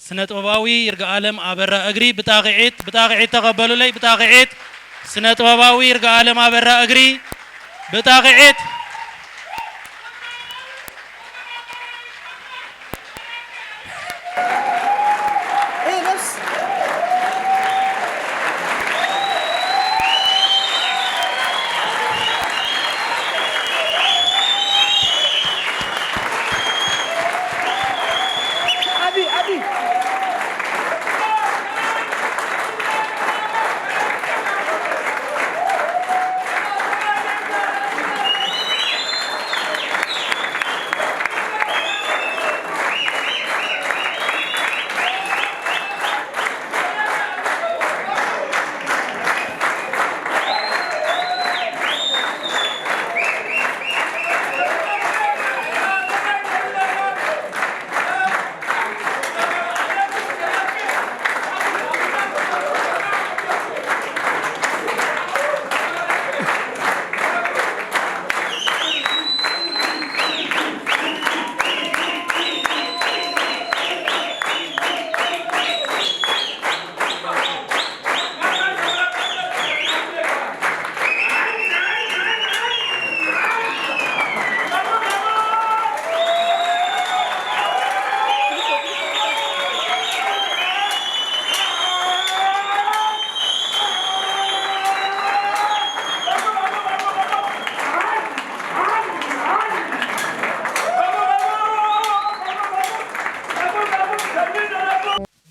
ስነ ጥበባዊ ይርጋኣለም ኣበራ እግሪ ብጣቕዒት ብጣቕዒት ተቐበሉለይ። ብጣቕዒት ስነ ጥበባዊ ይርጋኣለም ኣበራ እግሪ ብጣቕዒት።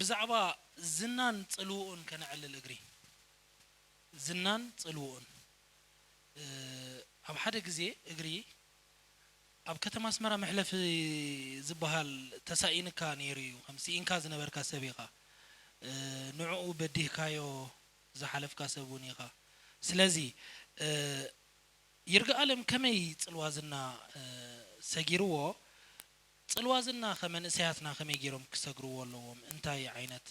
ብዛዕባ ዝናን ጽልውኡን ከነዕልል እግሪ። ዝናን ጽልውኡን። እ፣ ኣብ ሓደ ግዜ እግሪ ኣብ ከተማ ኣስመራ መሕለፊ ዝበሃል ተሳኢንካ ነይሩ እዩ። ከም ስኢንካ ዝነበርካ ሰብ ኢኻ። እ፣ ንዕኡ በዲህካዮ ዝሓለፍካ ሰብ እውን ኢኻ። ስለዚ፣ እ፣ ይርጋኣለም ከመይ ጽልዋ ዝና፣ እ፣ ሰጊርዎ? ጽልዋ ዝና ከ መንእሰያትና ከመይ ገይሮም ክሰግርዎ ኣለዎም? እንታይ ዓይነት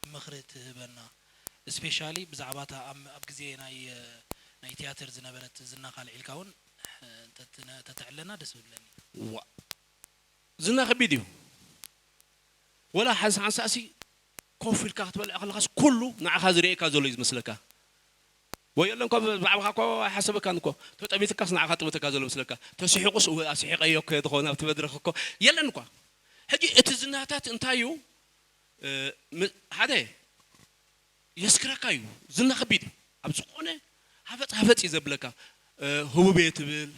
ምኽሪ ትህበና? ስፔሻሊ ብዛዕባ እታ ኣብ፣ ኣብ ግዜ ናይ፣ ናይ ቲያትር ዝነበረት ዝናኻ ኣልዒልካ እውን፣ እ፣ እንተትነ-፣ ተተዕለና ደስ ምብለኒ። ዋ፣ ዝና ከቢድ እዩ። ወላ ሓንሳ ሓንሳእሲ ኮፍ ኢልካ ክትበልዕ ከለኻስ ኩሉ ንዓኻ ዝርእየካ ዘሎ እዩ ዝመስለካ። ወይ የለን እኮ፣ ብዛዕባኻ እኮ ኣይሓሰበካን እኮ። ተጠሚትካስ ንዓኻ ጥምተካ ዘሎ መስለካ። ተስሒቑስ፣ "እወ፣ ኣስሒቐዮ እኮ እየ" ትኸውን ኣብቲ መድረኽ እኮ። የለን እኳ። ሕጂ እቲ ዝናታት እንታይ እዩ? እ፣ ም-፣ ሓደ የስክረካ እዩ። ዝና ከቢድ እዩ። ኣብ ዝኾነ ሃፈጽ ሃፈጽ እዩ ዘብለካ። እ፣ ህቡብ እየ ትብል።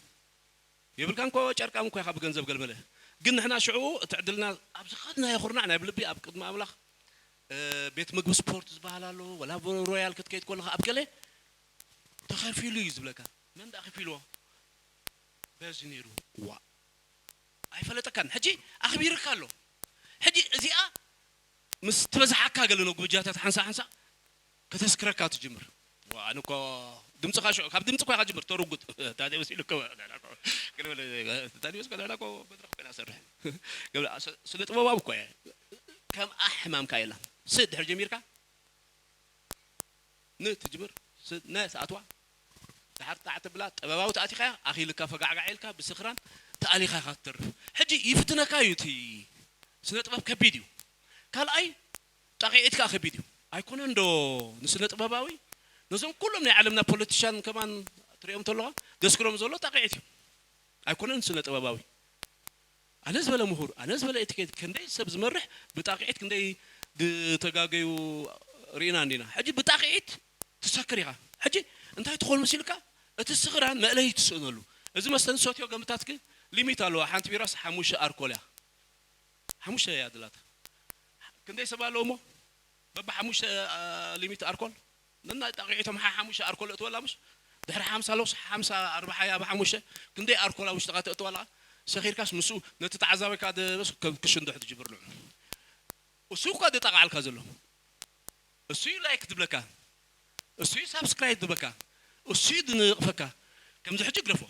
የብልካን እኮ፣ ጨርቃም እኮ ኢኻ ብገንዘብ ገልመለ። ግን ንሕና ሽዑ እቲ ዕድልና ኣብ ዝኸድናዮ ኩርናዕ ናይ ብልቢ ኣብ ቅድሚ ኣምላኽ፣ እ፣ ቤት ምግቢ ስፖርት ዝበሃል ኣሎ፣ ወላ ሮያል ክትከይድ ከለኻ ኣብ ገለ ተኸፊሉ እዩ ዝብለካ። መን ደኣ ከፊልዎ? በዚ ነይሩ። ዋ። ኣይፈለጠካን። ሕጂ ኣኽቢርካ ኣሎ። ሕጂ እዚኣ ምስ ትበዝሓካ ገለ ነው ግብጃታት ሓንሳ ሓንሳ ከተስክረካ ትጅምር። ዋ፣ ኣነ እኮ ድምፅኻ ሽዑ፣ ካብ ድምፂ እኮ ኢኻ ትጅምር፣ ተርጉጥ። ታዲያ መሲሉ እኮ፣ ገለ በለ፣ ታዲያ መሲሉ እኮ መድረኽ ኮይና ሰርሕ። ገለ ስ-፣ ስነ ጥበባዊ እኮ እየ። ከምኣ ሕማምካ የላን። ስእ ድሕር ጀሚርካ፣ ን ትጅምር፣ ስ-፣ ነ ትኣትዋ፣ ድሓር ጣዕ ተብላ፣ ጥበባዊ ተኣቲኻ ኢኻ፣ ኣኺልካ ፈጋዕጋዕ ኢልካ፣ ብስኽራን ተኣሊኻ ኢኻ ትተርፍ። ሕጂ ይፍትነካ እዩ፣ እቲ ስነ ጥበብ ከቢድ እዩ። ካልኣይ፣ ጣቕዒት ከኣ ከቢድ እዩ። ኣይኮነን ዶ ንስነ ጥበባዊ፣ ነዞም ኩሎም ናይ ዓለምና ፖለቲሻን ከማን ትሪኦም ተለኻ፣ ደስክሮም ዘሎ ጣቕዒት እዩ። ኣይኮነን ስነ ጥበባዊ። ኣነ ዝበለ ምሁር፣ ኣነ ዝበለ ኤቲኬት፣ ክንደይ ሰብ ዝመርሕ ብጣቕዒት ክንደይ ዝተጋገዩ ርኢና እንዲና። ሕጂ ብጣቕዒት ትሰክር ኢኻ። ሕጂ እንታይ ትኾን መሲልካ? እቲ ስኽራን መእለዪ ትስእነሉ። እዚ መስተ ንሰትዮ ገምታት ግን ሊሚት ኣለዋ። ሓንቲ ቢራስ ሓሙሽተ ኣርኮል እያ። ሓሙሽተ እያ ድላታ። ክንደይ ሰብ ኣለዎ እሞ በብሓሙሽተ ሊሚት ኣርኮል ነና ጣቂዒቶም ሓሓሙሽተ ኣርኮል እትወላ ምሽ ድሕሪ ሓምሳ ሎስ ሓምሳ ኣርባሓያ ብሓሙሽተ ክንደይ ኣርኮል ኣብ ውሽጥኻ ተእትወላ ሰኺርካስ ምስኡ ነቲ ተዓዛባይካ ደበስ ከም ክሽንዶ ትጅብር ንዑ እሱ እኳ ደጣቃዓልካ ዘሎ እሱ እዩ ላይክ ትብለካ እሱ እዩ ሳብስክራይብ ትብለካ እሱ እዩ ድንቕፈካ ከምዚ ሕጂ ግረፎ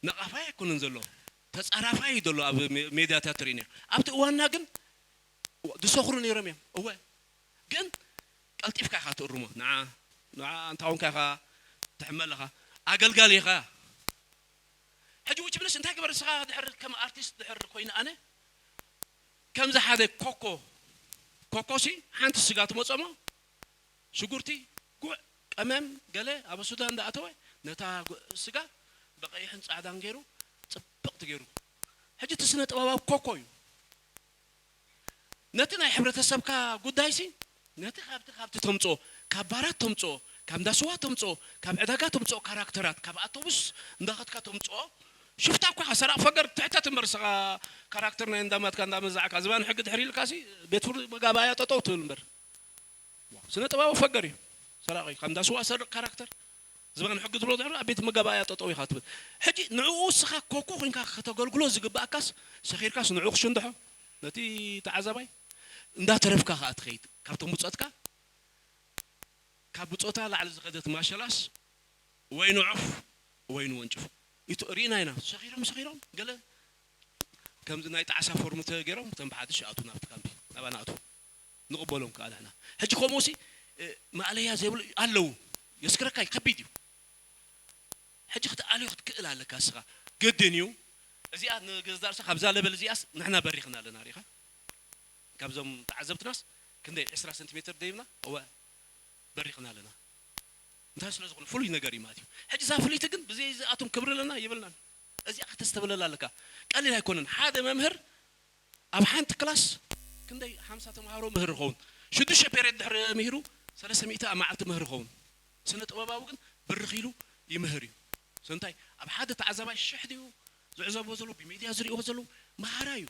ነቓፋይ ኣይኮነን ዘሎ ተጻራፋይ እዩ ዘሎ ኣብ ሜድያታት ትርእኒ ኣብቲ እዋንና ግን ድሰኽሩ ነይሮም እዮም እወ ግን ቀልጢፍካ ኢኻ ትእርሞ ንዓ ንዓ ኣንታ ኮንካ ኢኻ ትሕመል ኢኻ ኣገልጋሊ ኢኻ ሕጂ ውጭ ብለስ እንታይ ግበር ንስኻ ድሕር ከም ኣርቲስት ድሕር ኮይኑ ኣነ ከምዚ ሓደ ኮኮ ኮኮሲ ሓንቲ ስጋ ትመፀሞ ሽጉርቲ ጉዕ ቀመም ገለ ኣብ ሱዳን እንዳኣተወ ነታ ስጋ ብቀይሕን ፃዕዳን ገይሩ ፅብቕቲ ገይሩ ሕጂ እቲ ስነ ጥበባዊ ኮኮ እዩ ነቲ ናይ ሕብረተሰብካ ጉዳይሲ ነቲ ካብቲ ካብቲ ተምፅኦ ካብ ባራት ተምፅኦ ካብ እንዳስዋ ተምፅኦ ካብ ዕዳጋ ተምፅኦ ካራክተራት ካብ ኣቶቡስ እንዳኸትካ ተምፅኦ ሽፍታ እኳ ሰራቕ ፈገር ትሕተት እምበር ስኻ ካራክተር ናይ እንዳማትካ እንዳመዛዕካ ዝባን ሕጊ ድሕሪ ኢልካሲ ቤት ፍርዲ መጋባእያ ጠጠው ትብል እምበር ስነ ጥበባዊ ፈገር እዩ ሰራቒ ካብ እንዳስዋ ሰርቕ ካራክተር ዝባን ሕጊ ዝብሎ ድሕሪ ኣብ ቤት መጋባእያ ጠጠው ኢኻ ትብል ሕጂ ንዕኡ እስኻ ኮኮ ኮይንካ ከተገልግሎ ዝግባእካስ ሰኺርካስ ንዕኡ ክሽንድሖ ነቲ ተዓዛባይ እንዳተረፍካ ከዓ ትኸይድ ካብቶም ብፆትካ ካብ ብፆታ ላዕሊ ዝኸደት ማሸላስ ወይ ንዑፍ ወይ ንወንጭፍ ይቱ ርኢና ኢና ሰኺሮም ሰኺሮም ገለ ከምዚ ናይ ጣዕሳ ፎርም ተገይሮም እቶም ብሓድሽ ኣቱ ናብቲ ካምፒ ናባና ኣቱ ንቕበሎም ከዓ ንሕና ሕጂ ከምኡ ሲ ማእለያ ዘይብሉ ኣለዉ የስክረካይ ከቢድ እዩ ሕጂ ክትኣልዮ ክትክእል ኣለካ እስኻ ግድን እዩ እዚኣ ንገዛርሳ ካብዛ ለበል እዚኣስ ንሕና በሪኽና ኣለና ሪኻ ካብዞም ተዓዘብትናስ ክንደይ ዕስራ ሰንቲሜትር ደይብና እወ በሪኽና ኣለና እንታይ ስለ ዝኾነ ፍሉይ ነገር እዩ ማለት እዩ ሕጂ እዛ ፍልይቲ ግን ብዘይ ዝኣቶም ክብሪ ኣለና የብልናን እዚኣ ከተስተብለላ ኣለካ ቀሊል ኣይኮነን ሓደ መምህር ኣብ ሓንቲ ክላስ ክንደይ ሓምሳ ተምሃሮ ምህር ይኸውን ሽዱሽተ ፔሬድ ድሕሪ ምሂሩ ሰለስተ ሚእቲ ኣብ መዓልቲ ምህር ይኸውን ስነ ጥበባዊ ግን ብርኽ ኢሉ ይምህር እዩ ስለምንታይ ኣብ ሓደ ተዓዛባይ ሽሕ ድዩ ዝዕዘብዎ ዘለዉ ብሚድያ ዝርእይዎ ዘለዉ መሃራ እዩ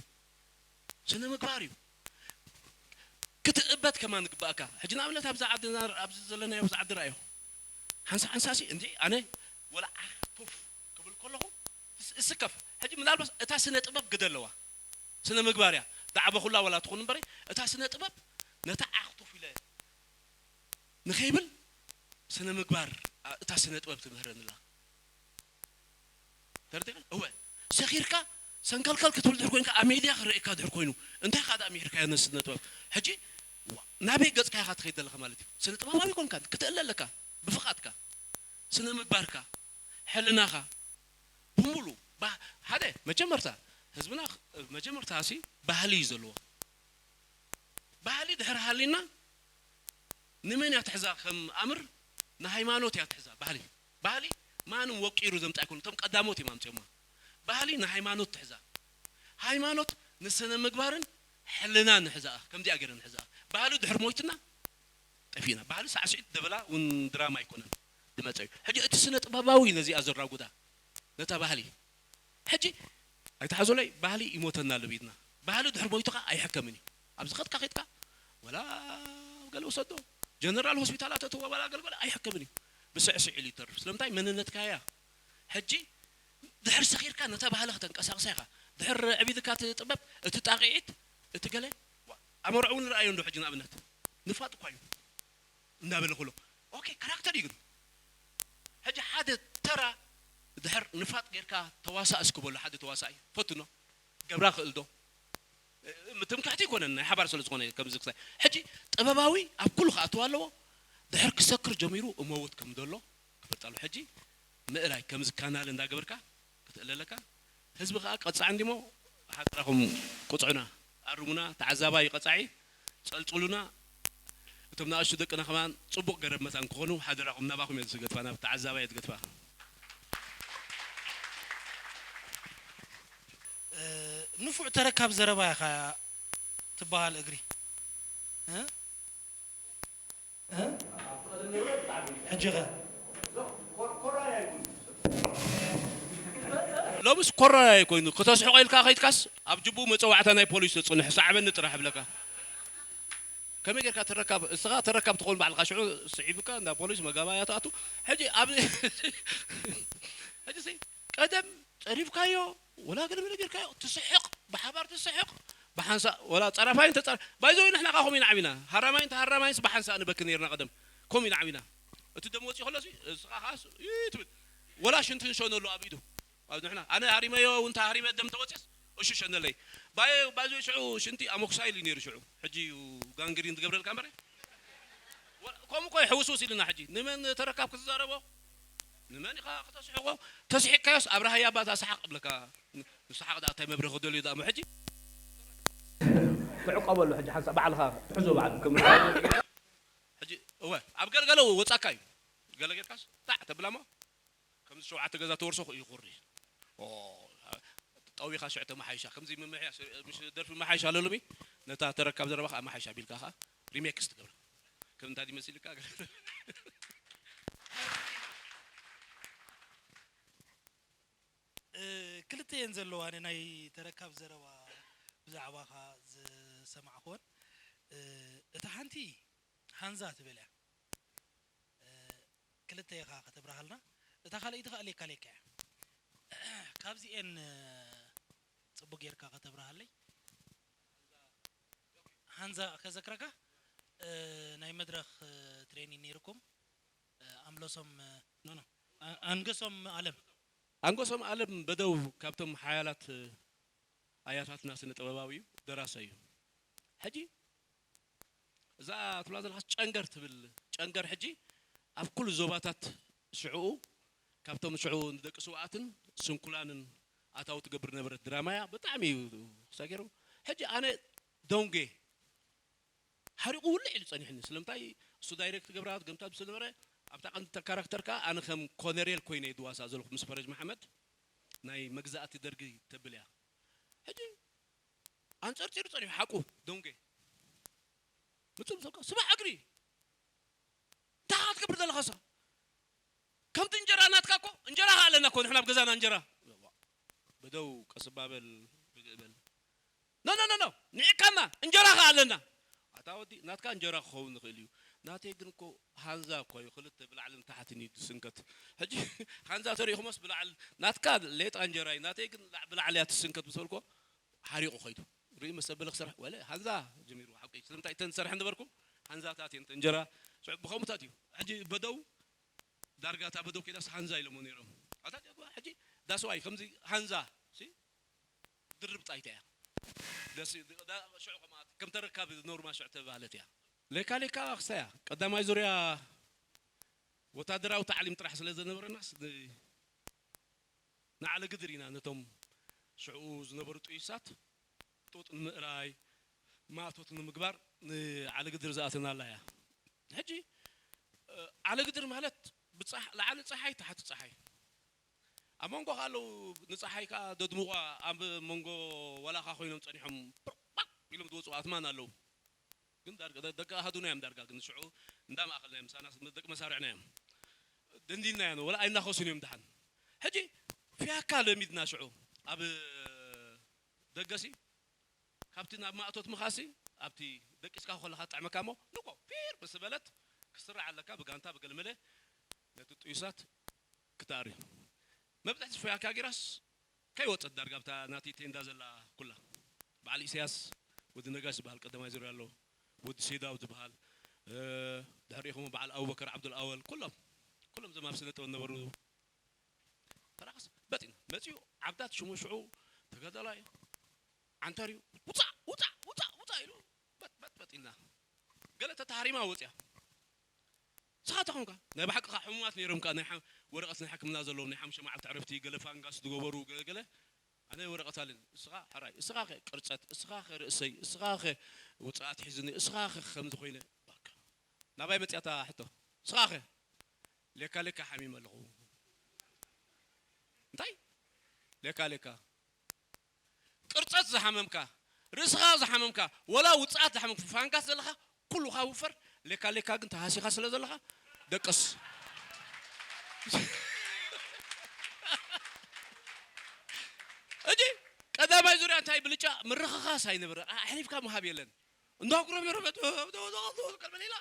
ስነ ምግባር እዩ ክትእበት ከማን ግባእካ ሕጂ ንኣብነት ኣብዚ ዓድና ኣብዚ ዘለናዮ ኣብዚ ዓዲ ርኣዮ ሓንሳ ሓንሳሲ እንዲ ኣነ ወላ ዓኽ ቱፍ ክብል ከለኹ እስከፍ ሕጂ ምናልባት እታ ስነ ጥበብ ግደ ኣለዋ ስነ ምግባር እያ ዳዕበኹላ ወላ ትኹን እምበረ እታ ስነ ጥበብ ነታ ዓኽ ቱፍ ኢለ ንኸይብል ስነ ምግባር እታ ስነ ጥበብ ትምህረንላ ተረዲኻ እወ ሰኺርካ ሰንከልከል ክትብል ድሕር ኮይንካ ኣብ ሜድያ ክረእየካ ድሕር ኮይኑ እንታይ ከዓ ዳ ምሂርካዮ ነዚ ስነ ጥበብ ሕጂ ናበይ ገፅካ ኢኻ ትኸይድ ዘለኻ ማለት እዩ ስነ ጥበባዊ ኮንካ ክትእለ ኣለካ ብፍቓድካ ስነ ምግባርካ ሕልናኻ ብምሉ ሓደ መጀመርታ ህዝብና መጀመርታ ሲ ባህሊ እዩ ዘለዎ ባህሊ ድሕር ሃሊና ንመን እያ ትሕዛ ከም ኣምር ንሃይማኖት እያ ትሕዛ ባህሊ ባህሊ ማንም ወቂሩ ዘምፃ ኣይኮኑ እቶም ቀዳሞት እዮም ኣምፅኦማ ባህሊ ንሃይማኖት ትሕዛ ሃይማኖት ንስነ ምግባርን ሕልና ንሕዛኣ ከምዚኣ ገይረ ንሕዛኣ ባህሊ ድሕር ሞይትና ጠፊእና ባህሊ ሳዕስዒት ደበላ እውን ድራማ ኣይኮነን ዝመፀ እዩ ሕጂ እቲ ስነ ጥበባዊ ነዚኣ ዘራጉዳ ነታ ባህሊ ሕጂ ኣይትሓዙለይ ባህሊ ይሞተና ኣሎ ብኢድና ባህሊ ድሕር ሞይቱ ከዓ ኣይሕከምን እዩ ኣብዚ ከድካ ከድካ ወላ ገለ ውሰዶ ጀነራል ሆስፒታላት እትዎ ወላ ገልገለ ኣይሕከምን እዩ ብስዕስዕ ኢሉ ይተርፍ ስለምንታይ መንነትካ እያ ሕጂ ድሕር ሰኺርካ ነታ ባህሊ ከተንቀሳቕሳ ኢኻ ድሕር ዕቢድካ እቲ ጥበብ እቲ ጣቕዒት እቲ ገለ ኣመርዖ እውን ንረኣዮ እንዶ ሕጂ ንኣብነት ንፋጥ እኳ እዩ እንዳበለ ክሎ ኦኬ ካራክተር እዩ ግን ሕጂ ሓደ ተራ ድሕር ንፋጥ ጌርካ ተዋሳእ እስክበሉ ሓደ ተዋሳእ ፈትኖ ገብራ ክእል ዶ ትምክሕቲ ይኮነን ናይ ሓባር ስለ ዝኾነ ከምዚ ክሳይ ሕጂ ጥበባዊ ኣብ ኩሉ ክኣትዋ ኣለዎ ድሕር ክሰክር ጀሚሩ እመውት ከም ዘሎ ክፈልጣሉ ሕጂ ምእላይ ከምዚ ካናል እንዳገበርካ ክትእለለካ ህዝቢ ከዓ ቀፃዕ እንዲሞ ሓደራኹም ቁፅዑና ኣርሙና ተዓዛባይ ቀፃዒ ጸልጽሉና እቶም ንኣሽቱ ደቅና ከማን ጽቡቕ ገረብ መታን ክኾኑ ሓደራኹም ናባኹም እየ ዝገድፋ ናብ ተዓዛባይ እየ ዝገድፋ ንፉዕ ተረካብ ዘረባ ኢኻ ትበሃል እግሪ ሕጂ ኸ ሎምስ ኮራይ ኮይኑ፣ ክተስሕቆ ኢልካ ከይድካስ፣ ኣብ ጅቡ መጸዋዕታ ናይ ፖሊስ ተጽንሕ፣ ሰዕበኒ ጥራሕ እብለካ። ከመይ ጌርካ ተረካብ፣ እስኻ ተረካብ ትኸውን ባዕልኻ፣ ሽዑ ስዒብካ፣ እንዳ ፖሊስ መጋባእያ ትኣቱ። ሕጂ ኣብ-፣ ሕጂ ሲ፣ ቀደም ጸሪፍካዮ፣ ወላ ገለ መለ ጌርካዮ፣ ትስሕቕ፣ ብሓባር ትስሕቕ፣ ብሓንሳእ፣ ወላ ጸራፋይን ተጸራ-፣ ባይዘወይ ንሕና ከኣ ከምኡ ኢና ዓቢና። ሃራማይን ተሃራማይንስ ብሓንሳእ ንበኪ ኔርና ቀደም። ከምኡ ኢና ዓቢና። እቲ ደም ወጺኡ ከሎሲ፣ እስኻ ከኣስ፣ ይ ትብል። ወላ ሽንቲ ንሸነሉ ኣብ ኢዱ። ኣብ ንሕና፣ ኣነ ሃሪመዮ፣ እውን ተሃሪመ ደም ተወጺእስ፣ እሹ ሸነለይ። ባይ-፣ ባይዘወይ ሽዑ ሽንቲ ኣሞክሳይል እዩ ነይሩ ሽዑ። ሕጂ እዩ ጋንግሪን ዝገብረልካ እምበር። ወላ-፣ ከምኡ እኮ እዩ ሕውስውስ ኢሉና ሕጂ። ንመን ተረካብ ክትዛረቦ? ንመን ኢኻ ክተስሕቆ? ተስሒቅካዮስ ኣብ ራህያ ባታ ሰሓቅ እብለካ። ንሰሓቅ ደኣ እንታይ መብርሂ ክደልዩ ደኣ እሞ ሕጂ? ትዕቀበሉ ሕጂ ሓንሳብ ባዕልኻ ትሕዞ ባዕሉ ከም ሕጂ እወ፣ ኣብ ገለገለ ወጻካ እዩ። ገለ ጌርካስ ታዕ ተብላ እሞ ከምዚ ሸውዓተ ገዛ ተወርሶ ይኹሪ። ኦ፣ ጠዊኻ ሽዕ ተመሓይሻ። ከምዚ ምምሕያሽ፣ ምሽ ደርፊ መሓይሻ ኣለሉሚ፣ ነታ ተረካብ ዘረባኻ መሓይሻ ቢልካ ኸኣ ሪሜክስ ትገብራ። ከም እንታይ ድዩ መሲልካ? እ፣ ክልተ እየን ዘለዋ፣ ኣነ ናይ ተረካብ ዘረባ ብዛዕባኻ ዝሰማዕኩወን። እ፣ እታ ሓንቲ ሃንዛ ትብል እያ። እ፣ ክልተ ኢኻ ከተብርሃልና። እታ ካልኣይቲ ከኣ ሌካ ሌካ እያ። ካብዚኤን፣ እ፣ ጽቡቅ ጌርካ ከተብርሃለይ። ሃንዛ ከዘክረካ፣ እ፣ ናይ መድረኽ፣ እ፣ ትሬኒንግ ነይርኩም፣ እ፣ ኣምለሶም፣ እ፣ ኖ፣ ኖ፣ ኣ-፣ ኣንገሶም ኣለም። ኣንገሶም ኣለም በደው ካብቶም ሓያላት፣ እ፣ ኣያታትና ስነ ጥበባዊ እዩ፣ ደራሳይ እዩ። ሕጂ እዛ ትብላ ዘለኻስ ጨንገር ትብል፣ ጨንገር ሕጂ ኣብ ኩሉ ዞባታት ሽዕኡ ካብቶም ሽዑ ንደቂ ስውኣትን ስንኩላንን ኣታዊ ትገብር ነበረት ድራማ እያ። ብጣዕሚ እዩ ክሳይ ገይሩ። ሕጂ ኣነ ደንጌ ሓሪቑ ውልዕ ኢሉ ጸኒሕኒ። ስለምንታይ እሱ ዳይሬክት ገብራ ገምታት ስለነበረ ኣብታ ቀንዲ ካራክተር ከኣ ኣነ ከም ኮነሬል ኮይነ እየ ዝዋሳእ ዘለኹ ምስ ፈረጅ መሓመድ ናይ መግዛእቲ ደርጊ ተብል እያ። ሕጂ ኣንጸርጺሩ ጸኒሑ ሓቁ ደንጌ ምጽእ ምሰልካ ስባሕ እግሪ እንታይ ክትገብር ዘለኻሳ? ከምቲ እንጀራ ናትካ እኮ እንጀራ ከ ኣለና እኮ ንሕና ኣብ ገዛና እንጀራ። በደው ቀስ እባ በል ርግእ በል። ኖ፣ ኖ፣ ኖ፣ ኖ፣ ንዒካና እንጀራ ከ ኣለና። ኣታ ወዲ ናትካ እንጀራ ክኸውን ይኽእል እዩ። ናተይ ግን እኮ ሃንዛ እኮ እዩ፣ ክልተ ብላዕልን ታሕትን እዩ ዝስንከት። ሕጂ ሃንዛ ተሪእኹሞስ ብላዕል፣ ናትካ ሌጣ እንጀራ እዩ፣ ናተይ ግን ላዕ-፣ ብላዕል እያ ትስንከት ምስ በልኮ ሓሪቑ ኸይዱ። ርኢ መሰበለ ክሰርሕ ወለ ሃንዛ ጀሚሩ ሓቂ። ስለምንታይ እተን ዝሰርሐ ነበርኩም? ሃንዛታት እየን እተን እንጀራ። ሽዑ ብኸምኡታት እዩ። ሕጂ በደው ዳርጋ እታ በደው ከይዳስ ሃንዛ ኢሎሞ ነይሮም። ኣታ ጀግዋ ሕጂ ዳስዋይ ከምዚ ሃንዛ ሲ ድርብ ጣይታ እያ። ደስ ዳ-፣ ሽዑ ከማት ከም ተረካብ ኖርማ ሽዑ ተባህለት እያ። ሌካ ሌካ ክሳያ ቀዳማይ ዙርያ ወታደራዊ ታዕሊም ጥራሕ ስለ ዘነበረናስ ን-፣ ንዓለ ግድር ኢና ነቶም ሽዑ ዝነበሩ ጥዩሳት ጡጥ ንምእራይ ማእቶት ንምግባር ንዓለ ግድር ዝኣተናላ እያ። ሕጂ፣ እ፣ ዓለ ግድር ማለት ብጻሕ-፣ ላዕሊ ጸሓይ ታሕቲ ጸሓይ ኣብ መንጎ ከ ኣለዉ ንጸሓይ ከኣ ደድሙቋ ኣብ መንጎ ወላኻ ኮይኖም ጸኒሖም ፕርጳቅ ኢሎም ዝወጽኡ ኣትማን ኣለዉ። ግን ዳርጋ ደ-፣ ደቂ ኣሃዱና እዮም ዳርጋ ግን ሽዑ እንዳ ማእኸልና እዮም ምሳና ደቂ መሳርዕና እዮም። ደንዲንና እዮም ወላ ኣይናኸሱን እዮም ደሓን። ሕጂ ፍያካ ለሚድና ሽዑ ኣብ ደገሲ ካብቲ ናብ ማእቶት ምኻሲ ኣብቲ ደቂስካ ከለኻ ጥዕመካ እሞ ንኮ ፊር ምስ በለት ክስራዕ ኣለካ ብጋንታ ብገልመለ ነቲ ጥዩሳት ክተኣሪ። መብዛሕቲ ፍያካ ጌራስ ከይወጸት ዳርጋ ኣብታ ናቲ ቴንዳ ዘላ ኩላ። በዓል ኢሳያስ ወዲ ነጋሽ ዝበሃል ቀዳማይ ዙርያ ኣሎ። ወዲ ሴዳው ዝበሃል፣ እ፣ ድሕሪኹም በዓል ኣቡበከር ዓብዱል ኣወል፣ ኩሎም፣ ኩሎም እዞም ኣብ ስነ ጥበብ ነበሩ። ተራኸስ በጢና መጺኡ ዓብዳት ሽሙ ሽዑ ተጋዳላይ ዓንተር እዩ። ውጻእ፣ ውጻእ፣ ውጻእ፣ ውጻእ ኢሉ በጥ፣ በጥ፣ በጥ ኢልና። ገለ ተታሃሪማ ወጽያ። ንስኻ እንታይ ኾንካ? ናይ ብሓቂ ከኣ ሕሙማት ነይሮም ከኣ ናይ ሓ-፣ ወረቐት ናይ ሕክምና ዘለዎም ናይ ሓሙሽተ መዓልቲ ዕረፍቲ፣ ገለ ፋንጋስ ዝገበሩ፣ ገለ፣ ገለ። ኣነ ወረቐት ኣለኒ። እስኻ ሕራይ፣ እስኻ ኸ ቅርጸት፣ እስኻ ኸ ርእሰይ፣ እስኻ ኸ ውጽኣት ሒዝኒ፣ እስኻ ኸ ከምዚ ኮይነ። ባካ። ናባይ መጽያ እታ ሕቶ። እስኻ ኸ? ሌካ ሌካ ሓሚመ ኣለኹ። እንታይ? ሌካ ሌካ። ቅርጸት ዝሓመምካ፣ ርእስኻ ዝሓመምካ፣ ወላ ውጽኣት ዝሓመምካ፣ ፋንጋስ ዘለኻ፣ ኩሉኻ ውፈር፣ ሌካ ሌካ ግን ተሃሲኻ ስለ ዘለኻ፣ ደቅስ። እንታይ ብልጫ ምርኽኻስ ኣይነበረ። ኣሕሊፍካ ምሃብ የለን። እንዳጉረመረመት ቀልበል ኢላ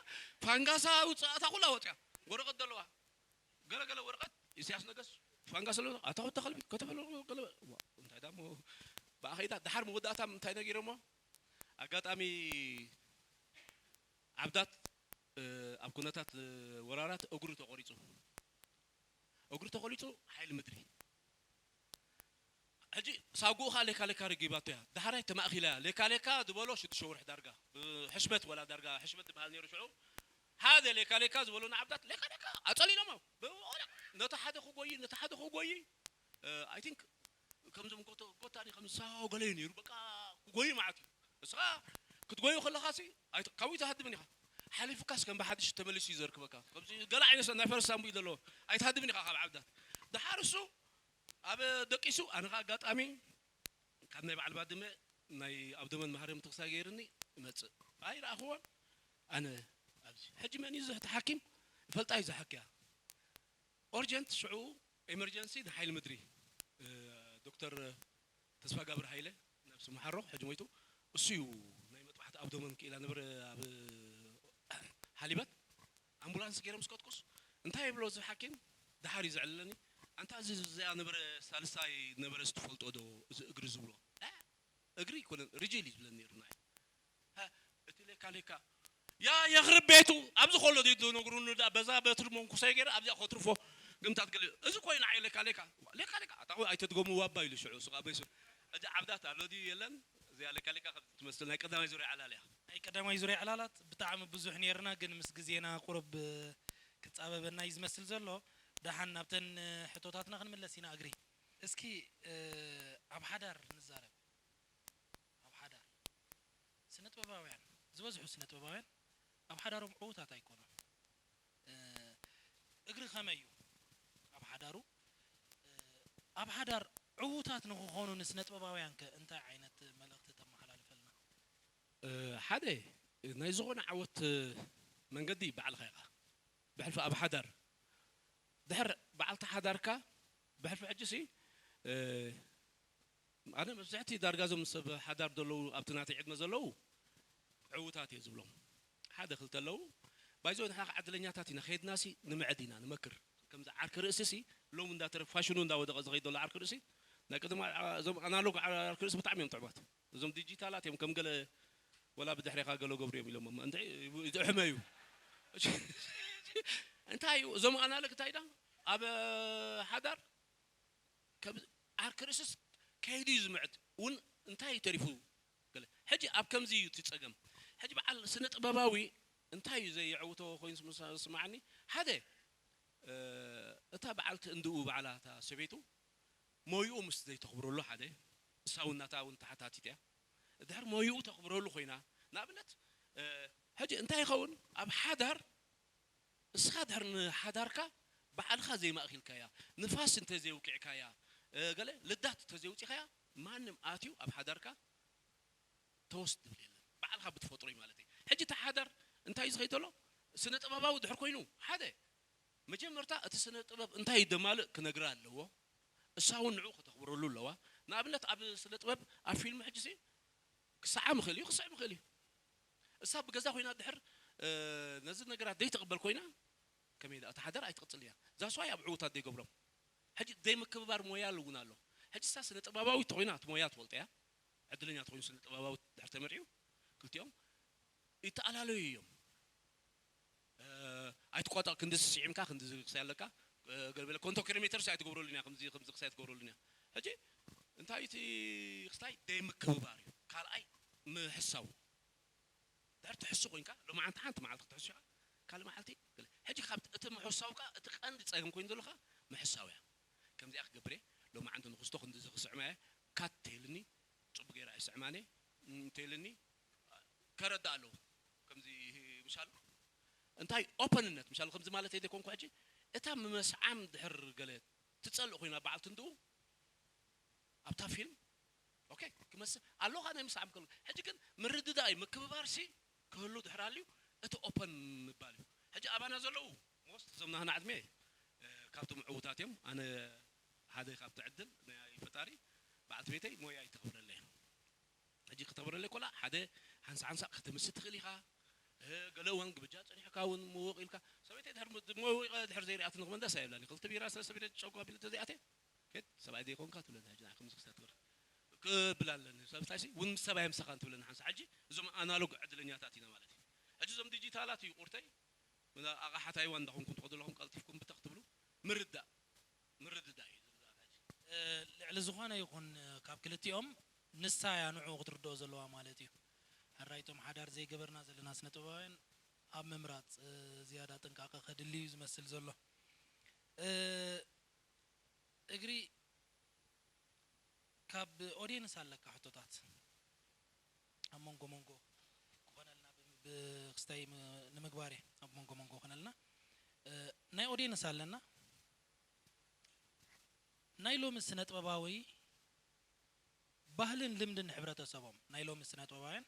ፋንጋሳ ውፅኣታ ኩላ ወፅያ። ወረቐት ዘለዋ ገለ ገለ ወረቐት ኢሳያስ ነገስ ፋንጋስ ኣሎ። ኣታ ወታ ከልቢ ከተፈለ ገለ እንታይ ዳሞ ብኣኸይዳ ደሓር መወዳእታ እንታይ ነጊሮሞ? ኣጋጣሚ ዓብዳት ኣብ ኩነታት ወራራት እግሩ ተቆሪፁ። እግሩ ተቆሪፁ ሓይሊ ምድሪ። ሕጂ ሳጉኡኻ ሌካ ሌካ ረጊባቶ እያ። ዳሕራይ ተማእኺላ እያ። ሌካ ሌካ ዝበሎ ሽዱሽተ ወርሒ ዳርጋ ብሕሽመት ወላ ዳርጋ ሕሽመት ዝበሃል ነይሩ ሽዑ። ሓደ ሌካ ሌካ ዝበሎ ንዓብዳት ሌካ ሌካ ኣጸሊሎሞ። ነቲ ሓደ ክጎይ ነቲ ሓደ ክጎይ I think ከምዞም ጎታኒ ከም ሳው ገለ እዩ ነይሩ። በቃ ክጎይ ማለት እዩ። እስኻ ክትጎዩ ከለኻ ሲ ካብኡ ኣይትሃድምን ኢኻ። ሓሊፉካስ ከም ብሓድሽ ተመሊሱ እዩ ዘርክበካ። ከምዚ ገለ ዓይነት ናይ ፈረስ ሳንቡእ እዩ ዘለዎ። ኣይትሃድምን ኢኻ ካብ ዓብዳት። ደሓር እሱ ኣብ ደቂሱ ኣነ ኸዓ ኣጋጣሚ ካብ ናይ በዓል ባድመ ናይ ኣብ ደመን ማህርም ተኽሳ ገይርኒ እመጽእ ኣይረኣኽዎን። ኣነ ኣብዚ ሕጂ መን እዩ ዝሕቲ ሓኪም ይፈልጣ እዩ ዝሓክያ። ኦርጀንት ሽዑ ኤመርጀንሲ ንሓይሊ ምድሪ ዶክተር ተስፋ ጋብር ሃይለ ነብሲ መሓሮ ሕጂ ሞይቱ እሱ እዩ ናይ መጥባሕቲ ኣብ ደመን ክኢላ ነበር ኣብ ሓሊበት ኣምቡላንስ ገይሮም ስከትኩስ እንታይ ይብሎ እዚ ሓኪም ደሓር እዩ ዘዕልለኒ። ኣንታ እዚ እዚኣ ነበረ ሳልሳይ ነበረ ስትፈልጦ ዶ እዚ እግሪ ዝብሎ እግሪ ይኮነን ርጅል እዩ ዝብለኒ ነይሩ ናይ እቲ ሌካ ሌካ ያ የኽርብ ቤቱ ኣብዚ ከሎ ድዩ ዝነግሩኒ ዳ በዛ በትሪ መንኩሰይ ገይረ ኣብዚኣ ከትርፎ ግምታት ገለ እዚ ኮይኑ ዓይ ሌካ ሌካ ሌካ ሌካ ኣታ ኣይተድገሙ ዋባ ኢሉ ሽዑ ስጋ በይሱ እዚ ዓብዳት ኣሎ ድዩ የለን። እዚኣ ሌካ ሌካ ከም ትመስል ናይ ቀዳማይ ዙርያ ዕላል እያ። ናይ ቀዳማይ ዙርያ ዕላላት ብጣዕሚ ብዙሕ ነይርና ግን ምስ ግዜና ቁሩብ ክጻበበና እዩ ዝመስል ዘሎ። ደሓን ናብተን ሕቶታትና ክንምለስ ኢና እግሪ። እስኪ ኣብ ሓዳር ንዛረብ። ኣብ ሓዳር ስነ ጥበባውያን ዝበዝሑ ስነ ጥበባውያን ኣብ ሓዳሮም ዕዉታት ኣይኮኑን። እግሪ ከመይ እዩ ኣብ ሓዳሩ ኣብ ሓዳር ዕዉታት ንክኾኑ ንስነ ጥበባውያን ከ እንታይ ዓይነት መልእኽቲ ተመሓላልፈልና? ሓደ ናይ ዝኾነ ዓወት መንገዲ ባዕልኻ ኢኻ ብሕልፊ ኣብ ሓዳር ድሕር በዓልቲ ሓዳርካ ብሕልፊ ሕጂ ሲ ኣነ መብዛሕቲ ዳርጋ ዞም ሰብ ሓዳር ዘለዉ ኣብቲ ናተይ ዕድመ ዘለዉ ዕዉታት እየ ዝብሎም ሓደ ክልተ ኣለዉ ባይዞ ንሕና ከዓ ዕድለኛታት ኢና ከይድና ሲ ንምዕድ ኢና ንመክር ከምዚ ዓርኪ ርእሲ ሲ ሎም እንዳተረ ፋሽኑ እንዳወደቐ ዝኸይድ ዘሎ ዓርኪ ርእሲ ናይ ቅድማ እዞም ኣናሎግ ዓርኪ ርእሲ ብጣዕሚ እዮም ጥዕማት እዞም ዲጂታላት እዮም ከም ገለ ወላ ብድሕሬኻ ገለ ገብሩ እዮም ኢሎም እንድዒ ይጥዕመ እዩ እንታይ እዩ እዞም ኣናሎግ እንታይ ዳ ኣብ ሓዳር ዓርኪ ርእስስ ከይዱ እዩ ዝምዕድ እውን እንታይ እዩ ተሪፉ ገለ ሕጂ ኣብ ከምዚ እዩ እቲ ፀገም ሕጂ በዓል ስነ ጥበባዊ እንታይ እዩ ዘየዕውቶ ኮይኑ ስምዓኒ ሓደ እታ በዓልቲ እንድኡ በዓላ እታ ሰበይቱ ሞይኡ ምስ ዘይተኽብረሉ ሓደ እሳ እውን ናታ እውን ተሓታቲት እያ ድሕር ሞይኡ ተኽብረሉ ኮይና ንኣብነት ሕጂ እንታይ ይኸውን ኣብ ሓዳር እስኻ ድሕር ንሓዳርካ ባዕልኻ ዘይማእኪልካያ ንፋስ እንተ ዘይውቂዕካያ ገለ ልዳት እንተ ዘይውፂኻያ ማንም ኣትዩ ኣብ ሓዳርካ ተወስ ትብል የለን ባዕልኻ ብትፈጥሮ እዩ ማለት እዩ ሕጂ እቲ ሓዳር እንታይ ዝኸይድ ዘሎ ስነ ጥበባዊ ድሕር ኮይኑ ሓደ መጀመርታ እቲ ስነ ጥበብ እንታይ ደማልእ ክነግራ ኣለዎ እሳ እውን ንዑ ከተኽብረሉ ኣለዋ ንኣብነት ኣብ ስነ ጥበብ ኣብ ፊልም ሕጂ ሲ ክሰዓም ይኽእል እዩ ክስዕም ይኽእል እዩ እሳ ብገዛ ኮይና ድሕር ነዚ ነገራት ዘይትቕበል ኮይና ከመይ ደኣ ተሓደር ኣይትቕፅል እያ ዛስዋይ ኣብ ዕውታት ዘይገብሮም ሕጂ ዘይምክብባር ሞያ እውን ኣሎ ሕጂ እሳ ስነ ጥበባዊት ተኮይና እቲ ሞያ ትፈልጦ እያ ዕድለኛ ተኮይኑ ስነ ጥበባዊት ድሕር ተመሪዑ ክልቲኦም ይተኣላለዩ እዮም ኣይትቋጠቕ ክንዲ ስዒምካ ክንዲ ክሳይ ኣለካ ገለበለ ኮንቶ ኪሎ ሜትር ሳይ ትገብረሉን እያ ከምዚ ከምዚ ክሳይ ትገብረሉን እያ ሕጂ እንታይ እቲ ክስታይ ደይ ምክብባር እዩ ካልኣይ ምሕሳው ድሕር ትሕሱ ኮይንካ ሎማዓንቲ ሓንቲ መዓልቲ ክትሕሱ ኢኻ ካልእ መዓልቲ ሕጂ ካብ እቲ ምሕሳውካ እቲ ቀንዲ ፀገም ኮይኑ ዘለካ ምሕሳው እያ ከምዚኣ ክገብር እየ ሎማዓንቲ ንክስቶ ክንዲ ዝክስዕማ እየ ካት ተይልኒ ፅቡቅ ገይረ ኣይስዕማን እየ እንተይልኒ ከረዳ ኣለዎ ከምዚ ምሻሉ እንታይ ኦፐንነት ምሻሉ ከምዚ ማለት ኣይደኮንኩ ሕጂ እታ ምመስዓም ድሕር ገለ ትፀልእ ኮይና በዓልቲ እንድኡ ኣብታ ፊልም ኦኬ ክመስል ኣለኻ ናይ ምስዓም ከሎ ሕጂ ግን ምርድዳእ እዩ ምክብባር ሲ ክህሉ ድሕር ኣልዩ እቲ ኦፐን ምባል እዩ ሕጂ ኣባና ዘለዉ ሞስት እዞም ናህና ዕድሜ ካብቶም ዕዉታት እዮም ኣነ ሓደ ካብቲ ዕድል ናይ ፈጣሪ በዓልቲ ቤተይ ሞያ ይተኽብረለይ ሕጂ ከተብረለይ ኮላ ሓደ ሓንሳ ሓንሳ ክትምስ ትኽእል ኢኻ። እ፣ ገለ እዋን ግብጃ ጸኒሕካ እውን ምውቕ ኢልካ ሰበይተይ ድሕር ም-፣ መውቕ ድሕር ዘይሪኣትኒ ክመለስ ኣይብላን። ክልተ ቢራ ሰለስተ ቢራ ጨጓ ቢሉ ተዘይኣትየ ከይድ ሰብኣይ ዘይኮንካ ትብለኒ። ሕጂ ንዓይ ከምዚ ክስተ ትብል ክብል ኣለኒ። ሰብታይሲ እውን ምስ ሰብኣይ ምሳኻን ትብለኒ ሓንሳ። ሕጂ እዞም ኣናሎግ ዕድለኛታት ኢና ማለት እዩ። ሕጂ እዞም ዲጂታላት እዩ ቁርተይ ኣቕሓ ታይዋን እንዳኾንኩም ትኸዱ ኣለኹም ቀልጢፍኩም ብተኽ ትብሉ ምርዳእ ምርድዳእ እዩ ዝርዳእ ሕጂ። እ፣ ልዕሊ ዝኾነ ይኹን፣ እ፣ ካብ ክልቲኦም ንሳ እያ ንዕኡ ክትርድኦ ዘለዋ ማለት እዩ። ሕራይቶም ሓዳር ዘይገበርና ዘለና ስነ ጥበባውያን ኣብ ምምራጽ፣ እ፣ ዝያዳ ጥንቃቐ ከድሊ እዩ ዝመስል ዘሎ። እ፣ እግሪ ካብ ኦዲየንስ ኣለካ ሕቶታት ኣብ መንጎ መንጎ ክኾነልና ብ-፣ ብክስታይ ም-፣ ንምግባር እየ ኣብ መንጎ መንጎ ክኾነልና። እ፣ ናይ ኦዲየንስ ኣለና። ናይ ሎሚ ስነ ጥበባዊ ባህልን ልምድን ሕብረተሰቦም፣ ናይ ሎሚ ስነ ጥበባውያን፣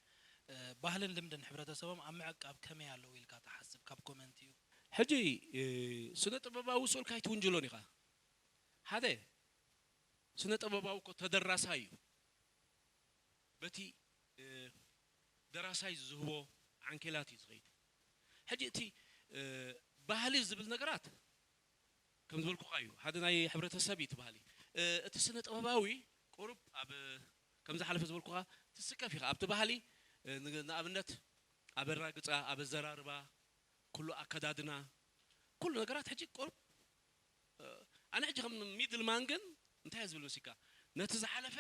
እ፣ ባህልን ልምድን ሕብረተሰቦም ኣብ ምዕቃብ ከመይ ኣለዉ ኢልካ ትሓስብ? ካብ ኮመንት እዩ። ሕጂ፣ እ፣ ስነ ጥበባዊ ስኡል ካይትውንጅሎን ኢኻ። ሓደ ስነ ጥበባዊ እኮ ተደራሳይ እዩ። በቲ፣ እ፣ ደራሳይ ዝህቦ ዓንኬላት እዩ ዝኸይድ። ሕጂ እቲ፣ እ፣ ባህሊ ዝብል ነገራት ከም ዝበልኩኻ እዩ። ሓደ ናይ ሕብረተሰብ እዩ እቲ ባህሊ። እ፣ እቲ ስነ ጥበባዊ ቁሩብ ኣብ፣ ከም ዝሓለፈ ዝበልኩኻ፣ ትስከፍ ኢኻ ኣብቲ ባህሊ። እ፣ ን-፣ ንኣብነት ኣብ ኣራግጻ፣ ኣብ ኣዘራርባ፣ ኩሉ ኣከዳድና፣ ኩሉ ነገራት ሕጂ ቁሩብ፣ እ፣ ኣነ ሕጂ ከም ሚድል ማን ግን እንታይ እየ ዝብል መሲካ፣ ነቲ ዝሓለፈ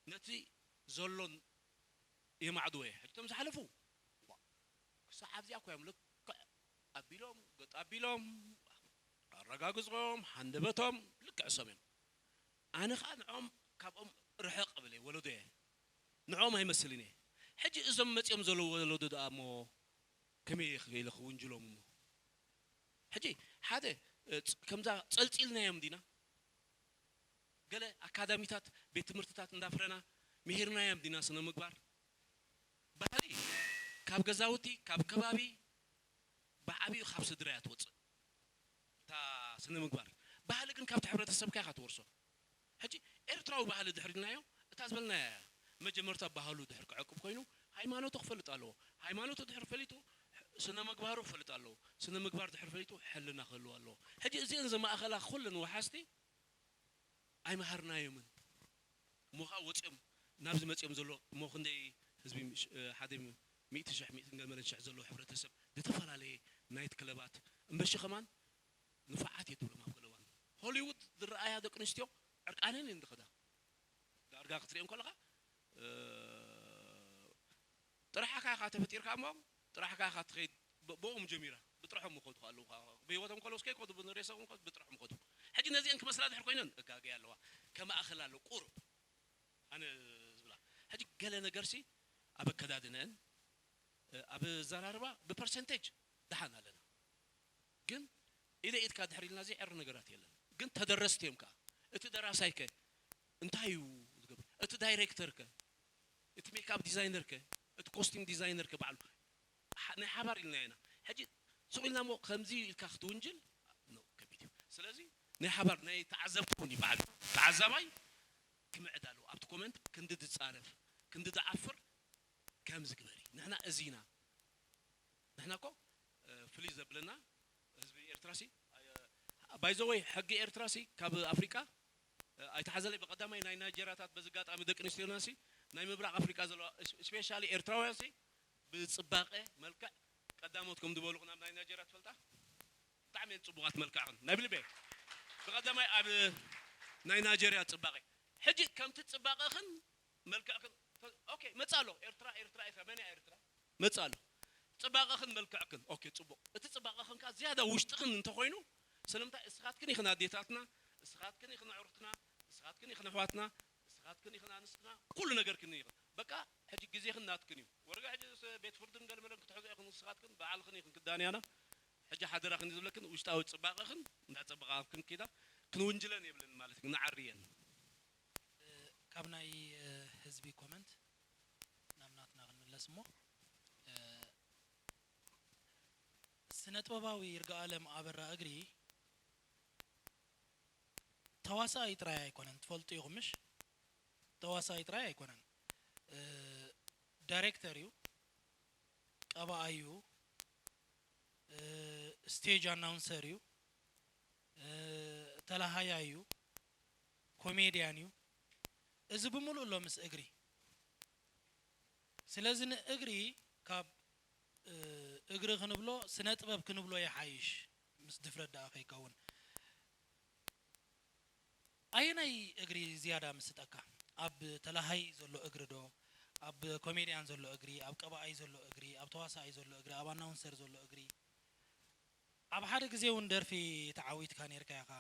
ነቲ ዘሎን የማዕድዎ እየ። ሕጂ እቶም ዝሓለፉ ዋ፣ ክሳዕ ኣብዚኣ እኮ እዮም ልክዕ ኣቢሎም፣ ገጥ ኣቢሎም፣ ኣረጋግጾም፣ ሃንደበቶም ልክዕ እሶም እዮም። ኣነ ኸኣ ንዕኦም ካብኦም ርሕቕ እብል እየ፣ ወለዶ እየ። ንዕኦም ኣይመስልን እየ። ሕጂ እዞም መጺኦም ዘለዉ ወለዶ ደኣ እሞ ከመይ ኢለ ክውንጅሎም እሞ? ሕጂ ሓደ፣ እ፣ ፅ-፣ ከምዛ ጸልጺልናዮም ዲና? ገለ ኣካዳሚታት፣ ቤት ትምህርትታት እንዳፍረና ምሂርናዮም ዲና ስነ ምግባር? ባህሊ ካብ ገዛውቲ፣ ካብ ከባቢ፣ ብዓቢኡ ካብ ስድራ እያ ትወጽእ። እታ ስነ ምግባር። ባህሊ ግን ካብቲ ሕብረተሰብካ ኢኻ ትወርሶ። ሕጂ ኤርትራዊ ባህሊ ድሕር ኢልናዮ፣ እታ ዝበልናያ እያ። መጀመርታ ባህሉ ድሕር ክዕቅብ ኮይኑ፣ ሃይማኖቱ ክፈልጥ ኣለዎ። ሃይማኖቱ ድሕር ፈሊጡ፣ ስነ ምግባሩ ክፈልጥ ኣለዎ። ስነ ምግባር ድሕር ፈሊጡ፣ ሕልና ክህልዎ ኣለዎ። ሕጂ እዚአን ዘማእኸላ ኩለን ወሓዝቲ ኣይመሃርናዮምን። እሞ ኸዓ ወፂኦም፣ ናብዚ መፂኦም ዘሎ፣ እሞ ክንደይ ህዝቢ፣ ሽ-፣ ሓደ ሚእቲ ሽሕ፣ ሚእትን ገለ መለን ሽሕ ዘለዎ ሕብረተሰብ፣ ዝተፈላለየ ናይት ክለባት፣ እምበሺ ከማን ንፉዓት እየ ትብሎም ኣብ ገለ እዋን። ሆሊውድ ዝረኣያ ደቂ ኣንስትዮ ዕርቃነን እየን ዝኸዳ። ዳርጋ ክትሪአን ከለኻ፣ እ፣ ጥራሕካ ኢኻ ተፈጢርካ እሞ፣ ጥራሕካ ኢኻ ትኸይድ። ብ-፣ ብኦም ጀሚራ። ብጥርሖም ይኸዱ ኣለዉ። ብህይወቶም ከለዉ እስከ ይኸዱ፣ ብሬሳኦም ከ-፣ ብጥርሖም ይኸዱ። ሕጂ ነዚአን ክመስላ ድሕር ኮይነን፣ እጋገያ ኣለዋ። ከማእኸላ ኣለዉ፣ ቁሩብ። ኣነ ዝብላ። ሕጂ ገለ ነገርሲ ኣብ ኣከዳድነአን፣ እ፣ ኣብ ኣዘራርባ ብፐርሰንቴጅ ደሓን ኣለና። ግን ኢደ ኢድካ ድሕር ኢልና ዘይዕሪ ነገራት የለን። ግን ተደረስቲ እዮም ከኣ። እቲ ደራሳይ ከ እንታይ እዩ ዝገብር? እቲ ዳይሬክተር ከ? እቲ ሜክኣፕ ዲዛይነር ከ? እቲ ኮስቲም ዲዛይነር ከ ባዕሉ? ሓ-፣ ናይ ሓባር ኢልና ኢና። ሕጂ ሱቕ ኢልና እሞ ከምዚ ኢልካ ክትውንጅል፣ ኖ፣ ከቢድ እዩ። ስለዚ ናይ ሓባር፣ ናይ ተዓዘብቲ እውን ይበሃል። ተዓዛባይ ክምዕድ ኣለዎ። ኣብቲ ኮመንት ክንዲ ዝጻረፍ፣ ክንዲ ዝዓፍር ከምዚ ግበሪ። ንሕና እዚ ኢና። ንሕና እኮ፣ እ፣ ፍልይ ዘብለና ህዝቢ ኤርትራ ሲ፣ እ፣ ባይ ዘ ወይ ሕጊ ኤርትራ ሲ ካብ ኣፍሪቃ፣ እ፣ ኣይተሓዘለይ ብቐዳማይ ናይ ናይጀርያታት በዚ ኣጋጣሚ ደቂ ኣንስትዮና ሲ ናይ ምብራቕ ኣፍሪቃ ዘለዋ፣ እስ-፣ ስፔሻሊ ኤርትራውያን ሲ ብጽባቐ መልክዕ ቀዳሞት ከም ዝበልኹ ናብ ናይ ናይጀርያ ትፈልጣ? ብጣዕሚ እየን ጽቡቓት መልክዕኽን። ናይ ብልበይ። ብቐዳማይ ኣብ ናይ ናይጀርያ ጽባቐ። ሕጂ ከምቲ ጽባቐኽን መልክዕክን፣ ተ-፣ ኦኬ፣ መጽእ ኣሎ። ኤርትራ፣ ኤርትራ፣ ኤርትራ፣ መን እያ ኤርትራ? መጽእ ኣሎ። ጽባቐኽን መልክዕክን፣ ኦኬ፣ ጽቡቕ። እቲ ጽባቐኽን ከኣ ዝያዳ ውሽጥኽን እንተኾይኑ፣ ስለምንታይ እስኻትክን ኢኽን ኣዴታትና፣ እስኻትክን ኢኽን ኣዕሩኽትና፣ እስኻትክን ኢኽን ኣሕዋትና፣ እስኻትክን ኢኽን ኣንስትና፣ ኩሉ ነገርክን ኢኽን። በቃ፣ ሕጂ ግዜኽን ናትክን እዩ። ወረጋ ሕጂ ስ-፣ ቤት ፍርድን ገለመለን ክትሕዞ ኢኽን፣ ንስኻትክን ባዕልኽን ኢኽን ክዳንያና። ሕጂ ሓደራኽን ዝብለክን ውሽጣዊ ጽባቐኽን እንዳጸበቓክን ኪዳ ክንውንጅለን የብልን ማለት እዩ፣ ንዓርየን። እ፣ ካብ ናይ፣ እ፣ ህዝቢ ኮመንት ናብ ናትና ክንምለስ እሞ፣ እ፣ ስነ ጥበባዊ ይርጋኣለም ኣበራ እግሪ ተዋሳኣይ ጥራይ ኣይኮነን፣ ትፈልጡ ኢኹም ምሽ? ተዋሳኣይ ጥራይ ኣይኮነን። ዳይሬክተር እዩ፣ ቀባኣይ እዩ፣ ስቴጅ ኣናውንሰር እዩ፣ ተላሃያይ እዩ፣ ኮሜድያን እዩ። እዚ ብምሉእ ኣሎ ምስ እግሪ። ስለዚ ንእግሪ ካብ እግሪ ክንብሎ፣ ስነ ጥበብ ክንብሎ ይሓይሽ፣ ምስ ድፍረት ደኣ ከይከውን። ኣየናይ እግሪ ዝያዳ ምስጠካ? ኣብ ተላሃይ ዘሎ እግሪ ዶ? ኣብ ኮሜድያን ዘሎ እግሪ? ኣብ ቀባኣይ ዘሎ እግሪ? ኣብ ተዋሳኣይ ዘሎ እግሪ? ኣብ ኣናውንሰር ዘሎ እግሪ? ኣብ ሓደ ግዜ እውን ደርፊ ተዓዊትካ ነይርካ ኢኻ።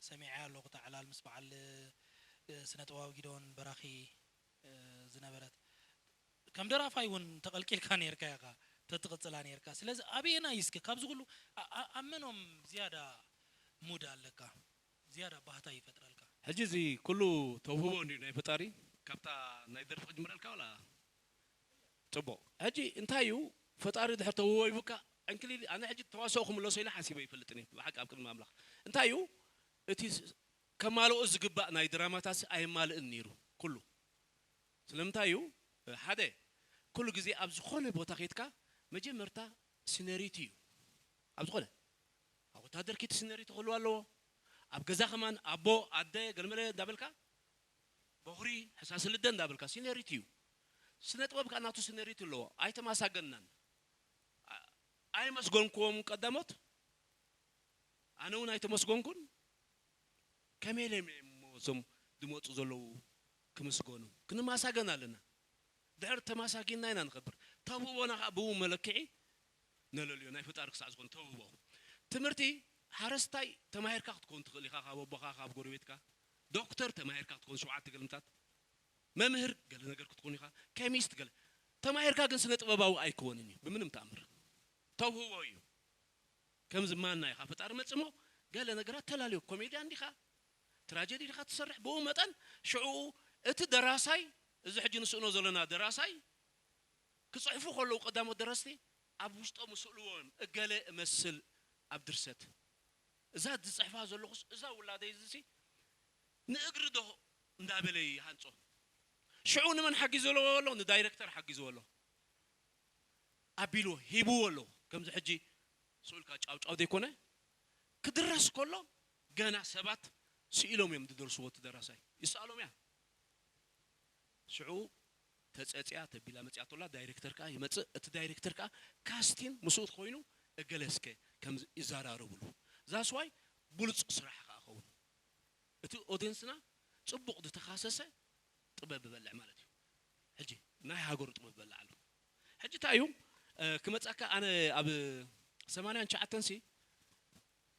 ሰሚዐ ኣለኹ፣ እታ ዕላል ምስ በዓል ስነ ጥበባዊ ጊደዎን በራኺ ዝነበረት። ከም ደራፋይ እውን ተቐልቂልካ ነይርካ ኢኻ፣ ተትቕጽላ ነይርካ። ስለዚ ኣበየናይ እስከ ካብዚ ኩሉ ኣ- ኣ- ኣብ መኖም ዝያዳ ሙድ ኣለካ? ዝያዳ ባህታ ይፈጥረልካ? ሕጂ እዚ ኩሉ ተውህቦ እንድዩ ናይ ፈጣሪ። ካብታ ናይ ደርፊ ክጅምረልካ ዋላ? ጽቡቕ። ሕጂ እንታይ እዩ፣ ፈጣሪ ድሕር ተውህቦ ሂቡካ ዕንክሊል፣ ኣነ ሕጂ ተዋስኦ ክምለሶ ኢለ ሓሲበ ይፈልጥን እየ ብሓቂ ኣብ ቅድሚ ኣምላኽ። እንታይ እዩ እቲ ስ- ከማልኦ ዝግባእ ናይ ድራማታት ኣየማልእን ነይሩ ኩሉ። ስለምንታይ እዩ? ሓደ፣ ኩሉ ግዜ ኣብ ዝኾነ ቦታ ኬድካ መጀመርታ ሲነሪቲ እዩ። ኣብ ዝኾነ፣ ኣብ ወታደር ኪድ ሲነሪቲ ክህልው ኣለዎ። ኣብ ገዛ ከማን ኣቦ፣ ኣደ፣ ገለመለ እንዳበልካ፣ በኹሪ፣ ሕሳስ ልደ እንዳበልካ ሲነሪቲ እዩ። ስነ ጥበብ ከኣ ናቱ ሲነሪቲ ኣለዎ። ኣይተማሳገንናን። ኣ- ኣይመስገንክዎም ቀዳሞት፣ ኣነ እውን ኣይተመስገንኩን። ከመይ ኢሎም እዮም እሞ እዞም ዝመፁ ዘለዉ ክምስገኑ? ክንማሳገን ኣለና። ድሕር ተማሳጊንና ኢና ንኸብር። ተውህቦና ከዓ ብኡ መለክዒ ነለልዮ፣ ናይ ፈጣሪ ክሳዕ ዝኾነ ተውህቦ። ትምህርቲ ሓረስታይ ተማሂርካ ክትከውን ትኽእል ኢኻ፣ ካብ ኣቦኻ፣ ካብ ጎረቤትካ። ዶክተር ተማሂርካ ክትከውን ሸውዓተ ገልምታት። መምህር ገለ ነገር ክትኮን ኢኻ፣ ኬሚስት ገለ። ተማሂርካ ግን ስነ ጥበባዊ ኣይኮንን እዩ ብምንም ተኣምር። ተውህቦ እዩ። ከምዚ ማና ኢኻ ፈጣሪ መጽሞ ገለ ነገራት ተላልዮ። ኮሜድያን ዲኻ፣ ትራጀዲ ዲኻ ትሰርሕ፣ ብኡ መጠን ሽዑ እቲ ደራሳይ፣ እዚ ሕጂ ንስእኖ ዘለና ደራሳይ ክጽሕፉ ከለዉ ቀዳሞት ደረስቲ ኣብ ውሽጦም ስእልዎም እገለ እመስል ኣብ ድርሰት። እዛ ዝጽሕፋ ዘለኹስ እዛ ውላደይ እዚሲ ንእግሪ ዶ እንዳበለ ይሃንጾ። ሽዑ ንመን ሓጊዝዎ ኣሎ? ንዳይረክተር ሓጊዝዎ ኣሎ። ኣቢልዎ ሂብዎ ኣሎ። ከምዚ ሕጂ ስኡልካ ጫውጫው ዘይኮነ ክድረስ ከሎ ገና ሰባት ስኢሎም እዮም ዝደርስዎ። እቲ ደራሳይ ይስኣሎም እያ። ሽዑ ተጸጽያ ተቢላ መጽያቶላ ዳይረክተር ከኣ ይመጽእ። እቲ ዳይረክተር ከኣ ካስቲን ምስኡ ኮይኑ እገለ እስከ ከም ይዘራረብሉ። ዛስዋይ ብሉጽ ስራሕ ከኣ ኸውን። እቲ ኦድየንስና ጽቡቕ ዝተኻሰሰ ጥበብ ይበልዕ ማለት እዩ። ሕጂ ናይ ሃገሩ ጥበብ ይበልዕ ኣሎ። ሕጂ እንታይ እዩ ክመጻካ? ኣነ ኣብ ሰማንያን ትሽዓተን ሲ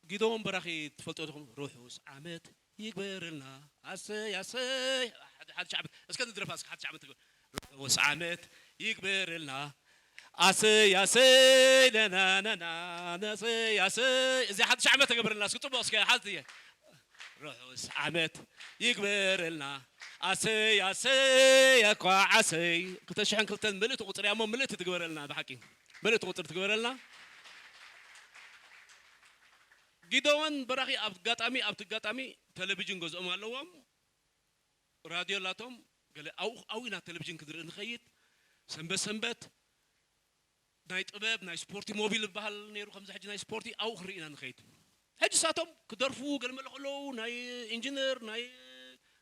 ጊደዎን በራኺ ትፈልጦ ዲኹም? ርሑስ ዓመት ይግበረልና። ኣሰይ ኣሰይ። ሓደ ሓደ ሺህ ዓመት እስከ ንድረፋ እስከ ሓደ ሺህ ዓመት ትግበር። ርሑስ ዓመት ይግበረልና። ኣሰይ ኣሰይ ለናናና። ኣሰይ ኣሰይ። እዚ ሓደ ሺህ ዓመት ተገበረልና እስኪ ጽቡቕ እስከ ሓንቲ እየ። ርሑስ ዓመት ይግበረልና። ኣሰይ ኣሰይ እኳ ዓሰይ። ክልተ ሽሕን ክልተን ምልእቲ ቁጽሪ እያ እሞ ምልእቲ ትግበረልና ብሓቂ። ምልእቲ ቁጽሪ ትግበረልና። ጊደዎን በራኺ ኣብ ኣጋጣሚ ኣብቲ ኣጋጣሚ ቴሌቪዥን ገዝኦም ኣለዎም። ራድዮ ኣላቶም። ገለ ኣብኡ ኣብኡ ኢና ቴሌቪዥን ክንርኢ ንኸይድ። ሰንበት ሰንበት ናይ ጥበብ ናይ ስፖርቲ ሞቢል ዝበሃል ነይሩ። ከምዚ ሕጂ ናይ ስፖርቲ ኣብኡ ክንርኢ ኢና ንኸይድ። ሕጂ ሳቶም ክደርፉ ገለመለ ከለዉ ናይ ኢንጂነር ናይ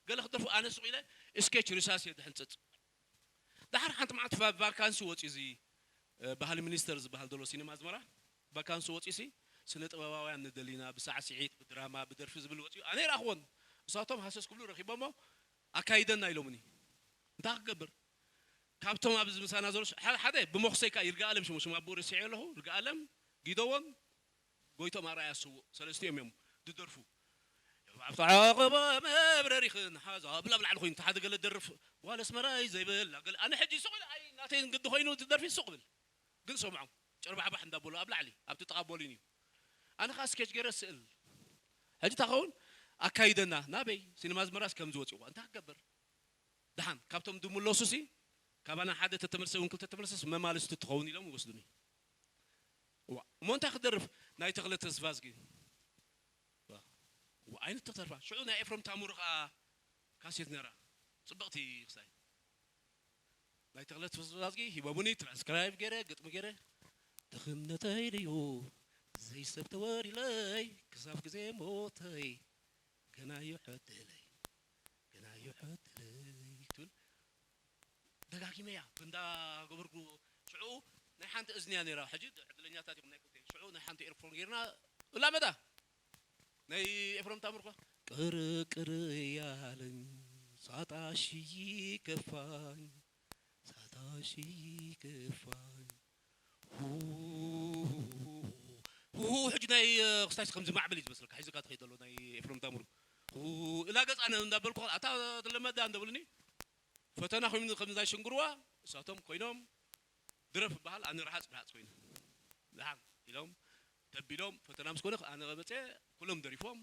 ገለ ክደርፉ ኣነ ስቕ ኢለ ስኬች ርሳስ እየ ድሕንፅፅ። ደሓር ሓንቲ መዓልቲ ቫ- ቫካንሲ ወፂኡ እዚ እ፣ ባህሊ ሚኒስተር ዝበሃል ዘሎ ሲኒማ ኣዝመራ ቫካንሲ ወፂኡሲ ስነ ጥበባውያን ንደሊና ብሳዕስዒት ብድራማ ብደርፊ ዝብል ወፂኡ ኣነ ይረኣኽዎን እሳቶም ሃሰስ ክብሉ ረኺቦሞ ኣካይደና ኢሎምኒ እንታይ ክገብር ካብቶም ኣብዚ ምሳና ዘሎ ሓደ ሓደ ብመኽሰይ ከዓ ይርጋ ኣለም ሽሙ ሽም ኣቦ ረሲዐ ኣለኹ ይርጋ ኣለም ጊደዎን ጎይቶም ኣርኣያ ስውእ ሰለስቲኦም እዮም ዝደርፉ ኣብቲ ዓቐባ መብረሪኽን ሓዛ ብላ ብላዕሊ ኮይኑ ሓደ ገለ ደርፍ ጓል ኣስመራይ ዘይበላ ገለ ኣነ ሕጂ ስቕ ኢለ ኣይ ናተይ ግዲ ኮይኑ ዝደርፊ ስቕ ብል ግን ሰምዖም ጨርባሕባሕ እንዳበሉ ኣብ ላዕሊ ኣብቲ ጥቓ ቦሊን እዩ ኣነ ከዓ ስኬች ገይረ ስእል ሕጂ ታኸውን ኣካይደና ናበይ ሲኒማ ኣዝመራስ ከም ዝወፅእዋ እንታይ ክገብር ደሓን ካብቶም ዝምለሱ ሲ ካባና ሓደ ተተመልሰ እውን ክልተ ተመልሰስ መማልስቲ ትኸውን ኢሎም ይወስዱኒ እሞ እንታይ ክደርፍ ናይ ተኽለ ተስፋዝጊ ኣይነት ተተርፋ ሽዑ ናይ ኤፍረም ታምሩ ከዓ ካሴት ነራ ፅብቕቲ ክሳይ ናይ ተኽለ ተስፋዝጊ ሂቦሙኒ፣ ትራንስክራይብ ገይረ፣ ግጥሚ ገይረ። ድኽነተይ ድዩ ዘይሰብ ተወዲለይ፣ ክሳብ ግዜ ሞተይ፣ ገና እዩ ዕድለይ፣ ገና እዩ ዕድለይ ትብል። ደጋጊመያ፣ እንዳ ገበርኩ፣ ሽዑ ናይ ሓንቲ እዝኒ እያ ነይራ። ሕጂ ዕድለኛታት ኢኹም ናይ ክልተ። ሽዑ ናይ ሓንቲ ኤርፎን ጌርና፣ እላመዳ ናይ ኤፍረም ታምርኳ። ቅርቅር እያለኝ ሳጣሽ ይከፋኝ፣ ሳጣሽ ይከፋኝ። ሁ፣ ሁ፣ ሁ፣ ሕጂ ናይ፣ እ፣ ክስታይስ ከምዚ ማዕበል እዩ ዝመስለካ። ሒዝካ ትኸይድ ዘሎ ናይ ኤፍረም ታምሩ። ሁ፣ እላ ገጻ ነ-፣ እንዳበልኩ፣ ኣታ ትለመዳ እንደብልኒ። ፈተና ኮይኑ ከምዚ ናይ ሽንግርዋ፣ እሳቶም ኮይኖም ድረፍ በሃል፣ ኣነ ረሃጽ ብሃጽ ኮይነ። ደሓን ኢሎም፣ ተቢሎም፣ ፈተና ምስ ኮነ፣ ኣነ መጸ፣ ኩሎም ደሪፎም።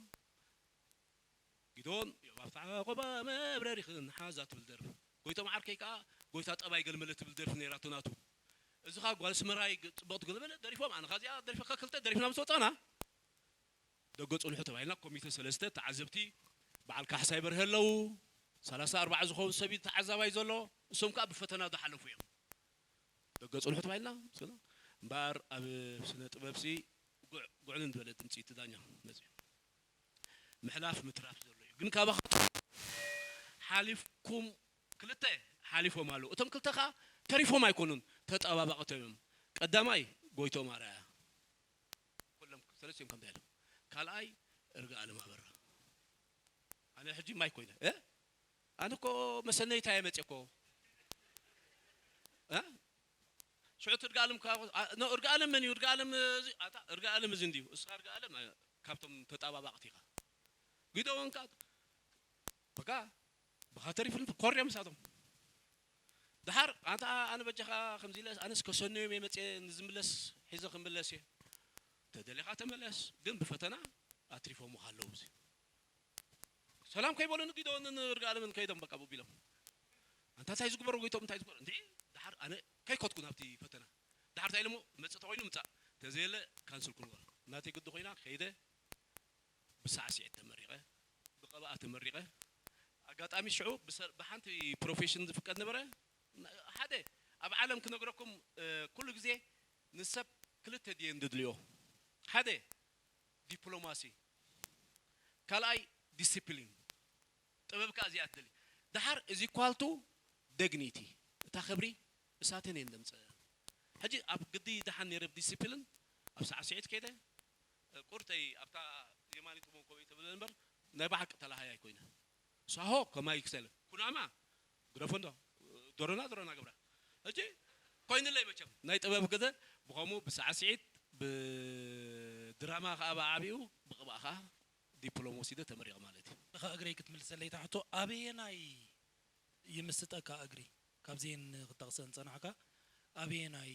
ጊዶን፣ ዮብ ኣብታ ዓቆባ መብረሪኽን ሓዛ ትብል ደርፊ። ጎይቶም ዓርከይ ከኣ፣ ጎይታ ጠባይ ገልመለ ትብል ደርፊ ነይራቶ ናቱ። እዚ ኸኣ ጓል ስመራይ ግ-፣ ጽብቕቲ ገልመለ ደሪፎም፣ ኣነ ኸኣ እዚኣ ደሪፈ፣ ከክልተ ደሪፍና ምስ ወጻና፣ ደገ ጽንሑ ተባሂልና፣ ኮሚተ ሰለስተ፣ ተዓዘብቲ፣ በዓል ካሕሳይ በርሀ ኣለዉ፣ ሰላሳ ኣርባዓ ዝኸውን ሰብ እዩ ተዓዛባይ ዘሎ፣ እሶም ከኣ ብፈተና ዝሓለፉ እዮም። ደገ ጽንሑ ተባሂልና፣ ስለ-፣ እምበኣር ኣብ ስነ ጥበብሲ ጉዕ-፣ ጉዕንን ዝበለ ድምጺ እቲ ዳኛ መጺኡ። ምሕላፍ ምትራፍ ዘሎ እዩ። ግን ካባኻ ሓሊፍኩም ክልተ ሓሊፎም ኣለዉ። እቶም ክልተ ከኣ ተሪፎም ኣይኮኑን፣ ተጠባባቕቲ እዮም። ቀዳማይ ጎይቶም ኣርኣያ። ኩሎም ሰለስቲኦም ከምዚ ኢሎም። ካልኣይ እርጋኣለም ኣበራ። ኣነ ሕጂ ማይ ኮይነ፣ እ? ኣነ እኮ መሰነይታ እየ መፅየ እኮ። እ? ሽዑ እቲ እርጋኣለም እኳ፣ ኣ፣ ኖ፣ እርጋኣለም መን እዩ? እርጋኣለም እዚ፣ ኣታ፣ እርጋኣለም እዚ እንድዩ። እስኻ እርጋኣለም፣ እ፣ ካብቶም ተጣባባቕቲ ኢኻ። ጊደዎን ከኣ፣ በቃ፣ ብኻ ተሪፉ ኮርዮም ንሳቶም። ደሓር፣ ኣንታ፣ ኣነ በጃኻ ከምዚ ኢለ፣ ኣነስ ከሰንዮም እየ መፅየ፣ ንዝምለስ ሒዘ ክምለስ እየ። ተደሊኻ ተመለስ፣ ግን ብፈተና ኣትሪፎምኻ ኣለዉ እዚ። ሰላም ከይበሉኒ ጊደዎንን እርጋኣለምን ከይዶም በቃ ብቢሎም። ኣንታ እንታይ ዝግበሩ ጎይቶም እንታይ ዝግበሩ? እንድዒ፣ ደሓር ኣነ ከይከድኩ ናብቲ ፈተና። ደሓር እንታይ ኢሎሞ፣ መፅእ ተኾይኑ ምፃእ፣ ተዘየለ ካንስል ክንበል። ናተይ ግዲ ኮይና ከይደ ብሳዕስዒት ተመሪቐ፣ ብቐብኣ ተመሪቐ። ኣጋጣሚ ሽዑ ብሰ-፣ ብሓንቲ ፕሮፌሽን ዝፍቀድ ነበረ። ሓደ ኣብ ዓለም ክነግረኩም፣ እ፣ ኩሉ ግዜ ንሰብ ክልተ ድየን ድድልዮ። ሓደ ዲፕሎማሲ፣ ካልኣይ ዲሲፕሊን። ጥበብ ከኣ እዚኣ ትደሊ። ደሓር እዚ ኳልቱ ደግኒቲ፣ እታ ክብሪ እሳተን እየን ደምፀ። ሕጂ ኣብ ግዲ ደሓን ነይረ ብዲሲፕሊን፣ ኣብ ሳዕስዒት ከይደ፣ ቁርተይ ኣብታ የማኒት መንኮበይ ተብለ እምበር፣ ናይ ብሓቂ ተላሃይ ኣይኮይነ። ሳሆ ከማይ ክሰለ፣ ኩናማ ግደፎ እንዶ፣ ዶሮና ዶሮና ገብራ። ሕጂ ኮይንለይ መቸም፣ ናይ ጥበብ ግደ ብኸምኡ ብሳዕስዒት፣ ብድራማ ከኣ ብዓቢኡ፣ ብቕባእ ከኣ ዲፕሎም ወሲደ ተመሪቐ ማለት እዩ። ንኻ እግረይ ክትምልሰለይ እታ ሕቶ፣ ኣበየናይ ይምስጠካ እግሪ? ካብዚኤን ክጠቕሰን ጸናሕካ፣ ኣበየናይ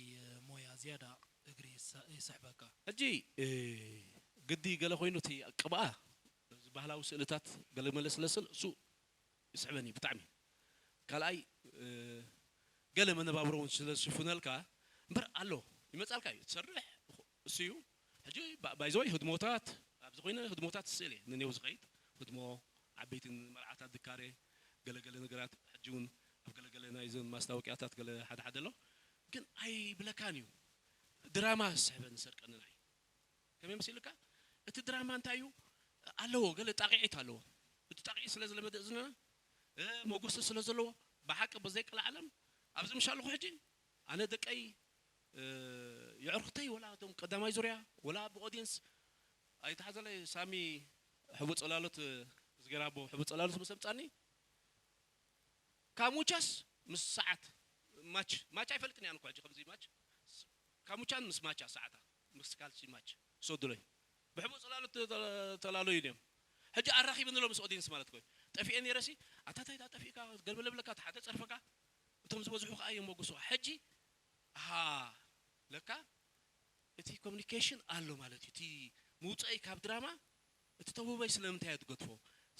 ሞያ ዝያዳ እግሪ ይሳ-፣ ይስሕበካ? ሕጂ፣ እ፣ ግዲ ገለ ኮይኑ እቲ ቅብኣ፣ እዚ ባህላዊ ስእልታት ገለ መለ ስለ ስል፣ እሱ ይስሕበኒ ብጣዕሚ። ካልኣይ፣ እ፣ ገለ መነባብሮ እውን ስለ ዝሽፍነልካ እምበር ኣሎ፣ ይመጻልካ እዩ፣ ትሰርሕ፣ እሱ እዩ። ሕጂ ባ-፣ ባይዘወይ ህድሞታት፣ ኣብዚ ኮይነ ህድሞታት ስእል እየ፣ ንኔው ዝኸይድ ህድሞ፣ ዓበይቲ መርዓታት ድካረ፣ ገለ ገለ ነገራት፣ ሕጂ እውን ኣብ ገለ ገለ ናይ ዘን ማስታወቂያታት ገለ ሓደ ሓደ ኣሎ። ግን ኣይብለካን እዩ። ድራማ ዝስሕበኒ ዝሰርቀኒ ናይ ከመይ መሲልካ? እቲ ድራማ እንታይ እዩ? ኣለዎ፣ ገለ ጣቕዒት ኣለዎ። እቲ ጣቕዒት ስለ ዝለመደ እዝንና፣ እ፣ መጎሰ ስለ ዘለዎ፣ ብሓቂ ብዘይ ቀልዓለም፣ ኣብዚ ምሽ ኣለኹ ሕጂ፣ ኣነ ደቀይ፣ እ፣ የዕርኽተይ፣ ወላ እቶም ቀዳማይ ዙርያ፣ ወላ ብኦድየንስ ኣይተሓዘለይ። ሳሚ ሕቡእ ጽላሎት፣ እ፣ ዝገራቦ ሕቡእ ጽላሎት ምስ ኣምጻኒ፣ ካሙቻስ ምስ ሰዓት ማች፣ ማች ኣይፈልጥን እየ ኣነ እኮ ሕጂ ከምዚ ማች። ካሙቻን ምስ ማቻ ሰዓታ፣ ምስ ካልሲ ማች ሰዱለይ። ብሕቡእ ጽላሎት ተ-፣ ተላለዩ ድዮም። ሕጂ ኣራኺብኒ ኣሎ ምስ ኦዲየንስ ማለት እኮ እዩ። ጠፊኤ ነይረሲ፣ ኣታ እንታይ ደኣ ጠፊእካ፣ ገልበለ ብለካ፣ እቲ ሓደ ጸርፈካ፣ እቶም ዝበዝሑ ከኣ የሞግሱኻ። ሕጂ፣ ኣሃ፣ ለካ እቲ ኮሚኒኬሽን ኣሎ ማለት እዩ። እቲ ምውፀኢ ካብ ድራማ፣ እቲ ተውህቦይ ስለምንታይ እየ ዝገድፎ?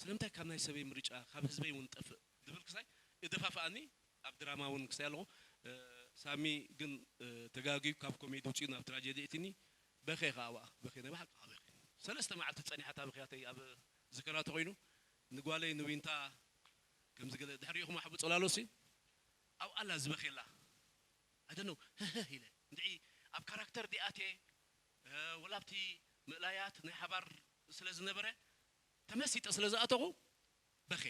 ስለምንታይ ካብ ናይ ሰበይ ምርጫ፣ ካብ ህዝበይ እውን ጠፍእ? ዝብል ክሳይ እደፋፍኣኒ፣ ኣብ ድራማ እውን ክሳይ ኣለኹ። እ፣ ሳሚ ግን፣ እ፣ ተጋግዩ ካብ ኮሜዲ ውፅኡ ናብ ትራጀዲ እትኒ፣ በኸ ከኣ ኣብኣ፣ በኸ ናይ ብሓቂ ከኣ በኸ። ሰለስተ መዓልቲ ጸኒሓ እታ ብኽያተይ ኣብ ዝከራ ተኾይኑ፣ ንጓለይ ንዊንታ ከምዚ ገለ ድሕሪ ኢኹም ኣሕቡ ጸላሎሲ፣ ኣብኣ ኣላ ዝበኸየላ። I don't know, ህህህ ኢለ እንድዒ ኣብ ካራክተር ዲኣትየ፣ እ፣ ወላ ኣብቲ ምእላያት ናይ ሓባር ስለ ዝነበረ ተመሲጠ ስለ ዝኣተኹ በኸ።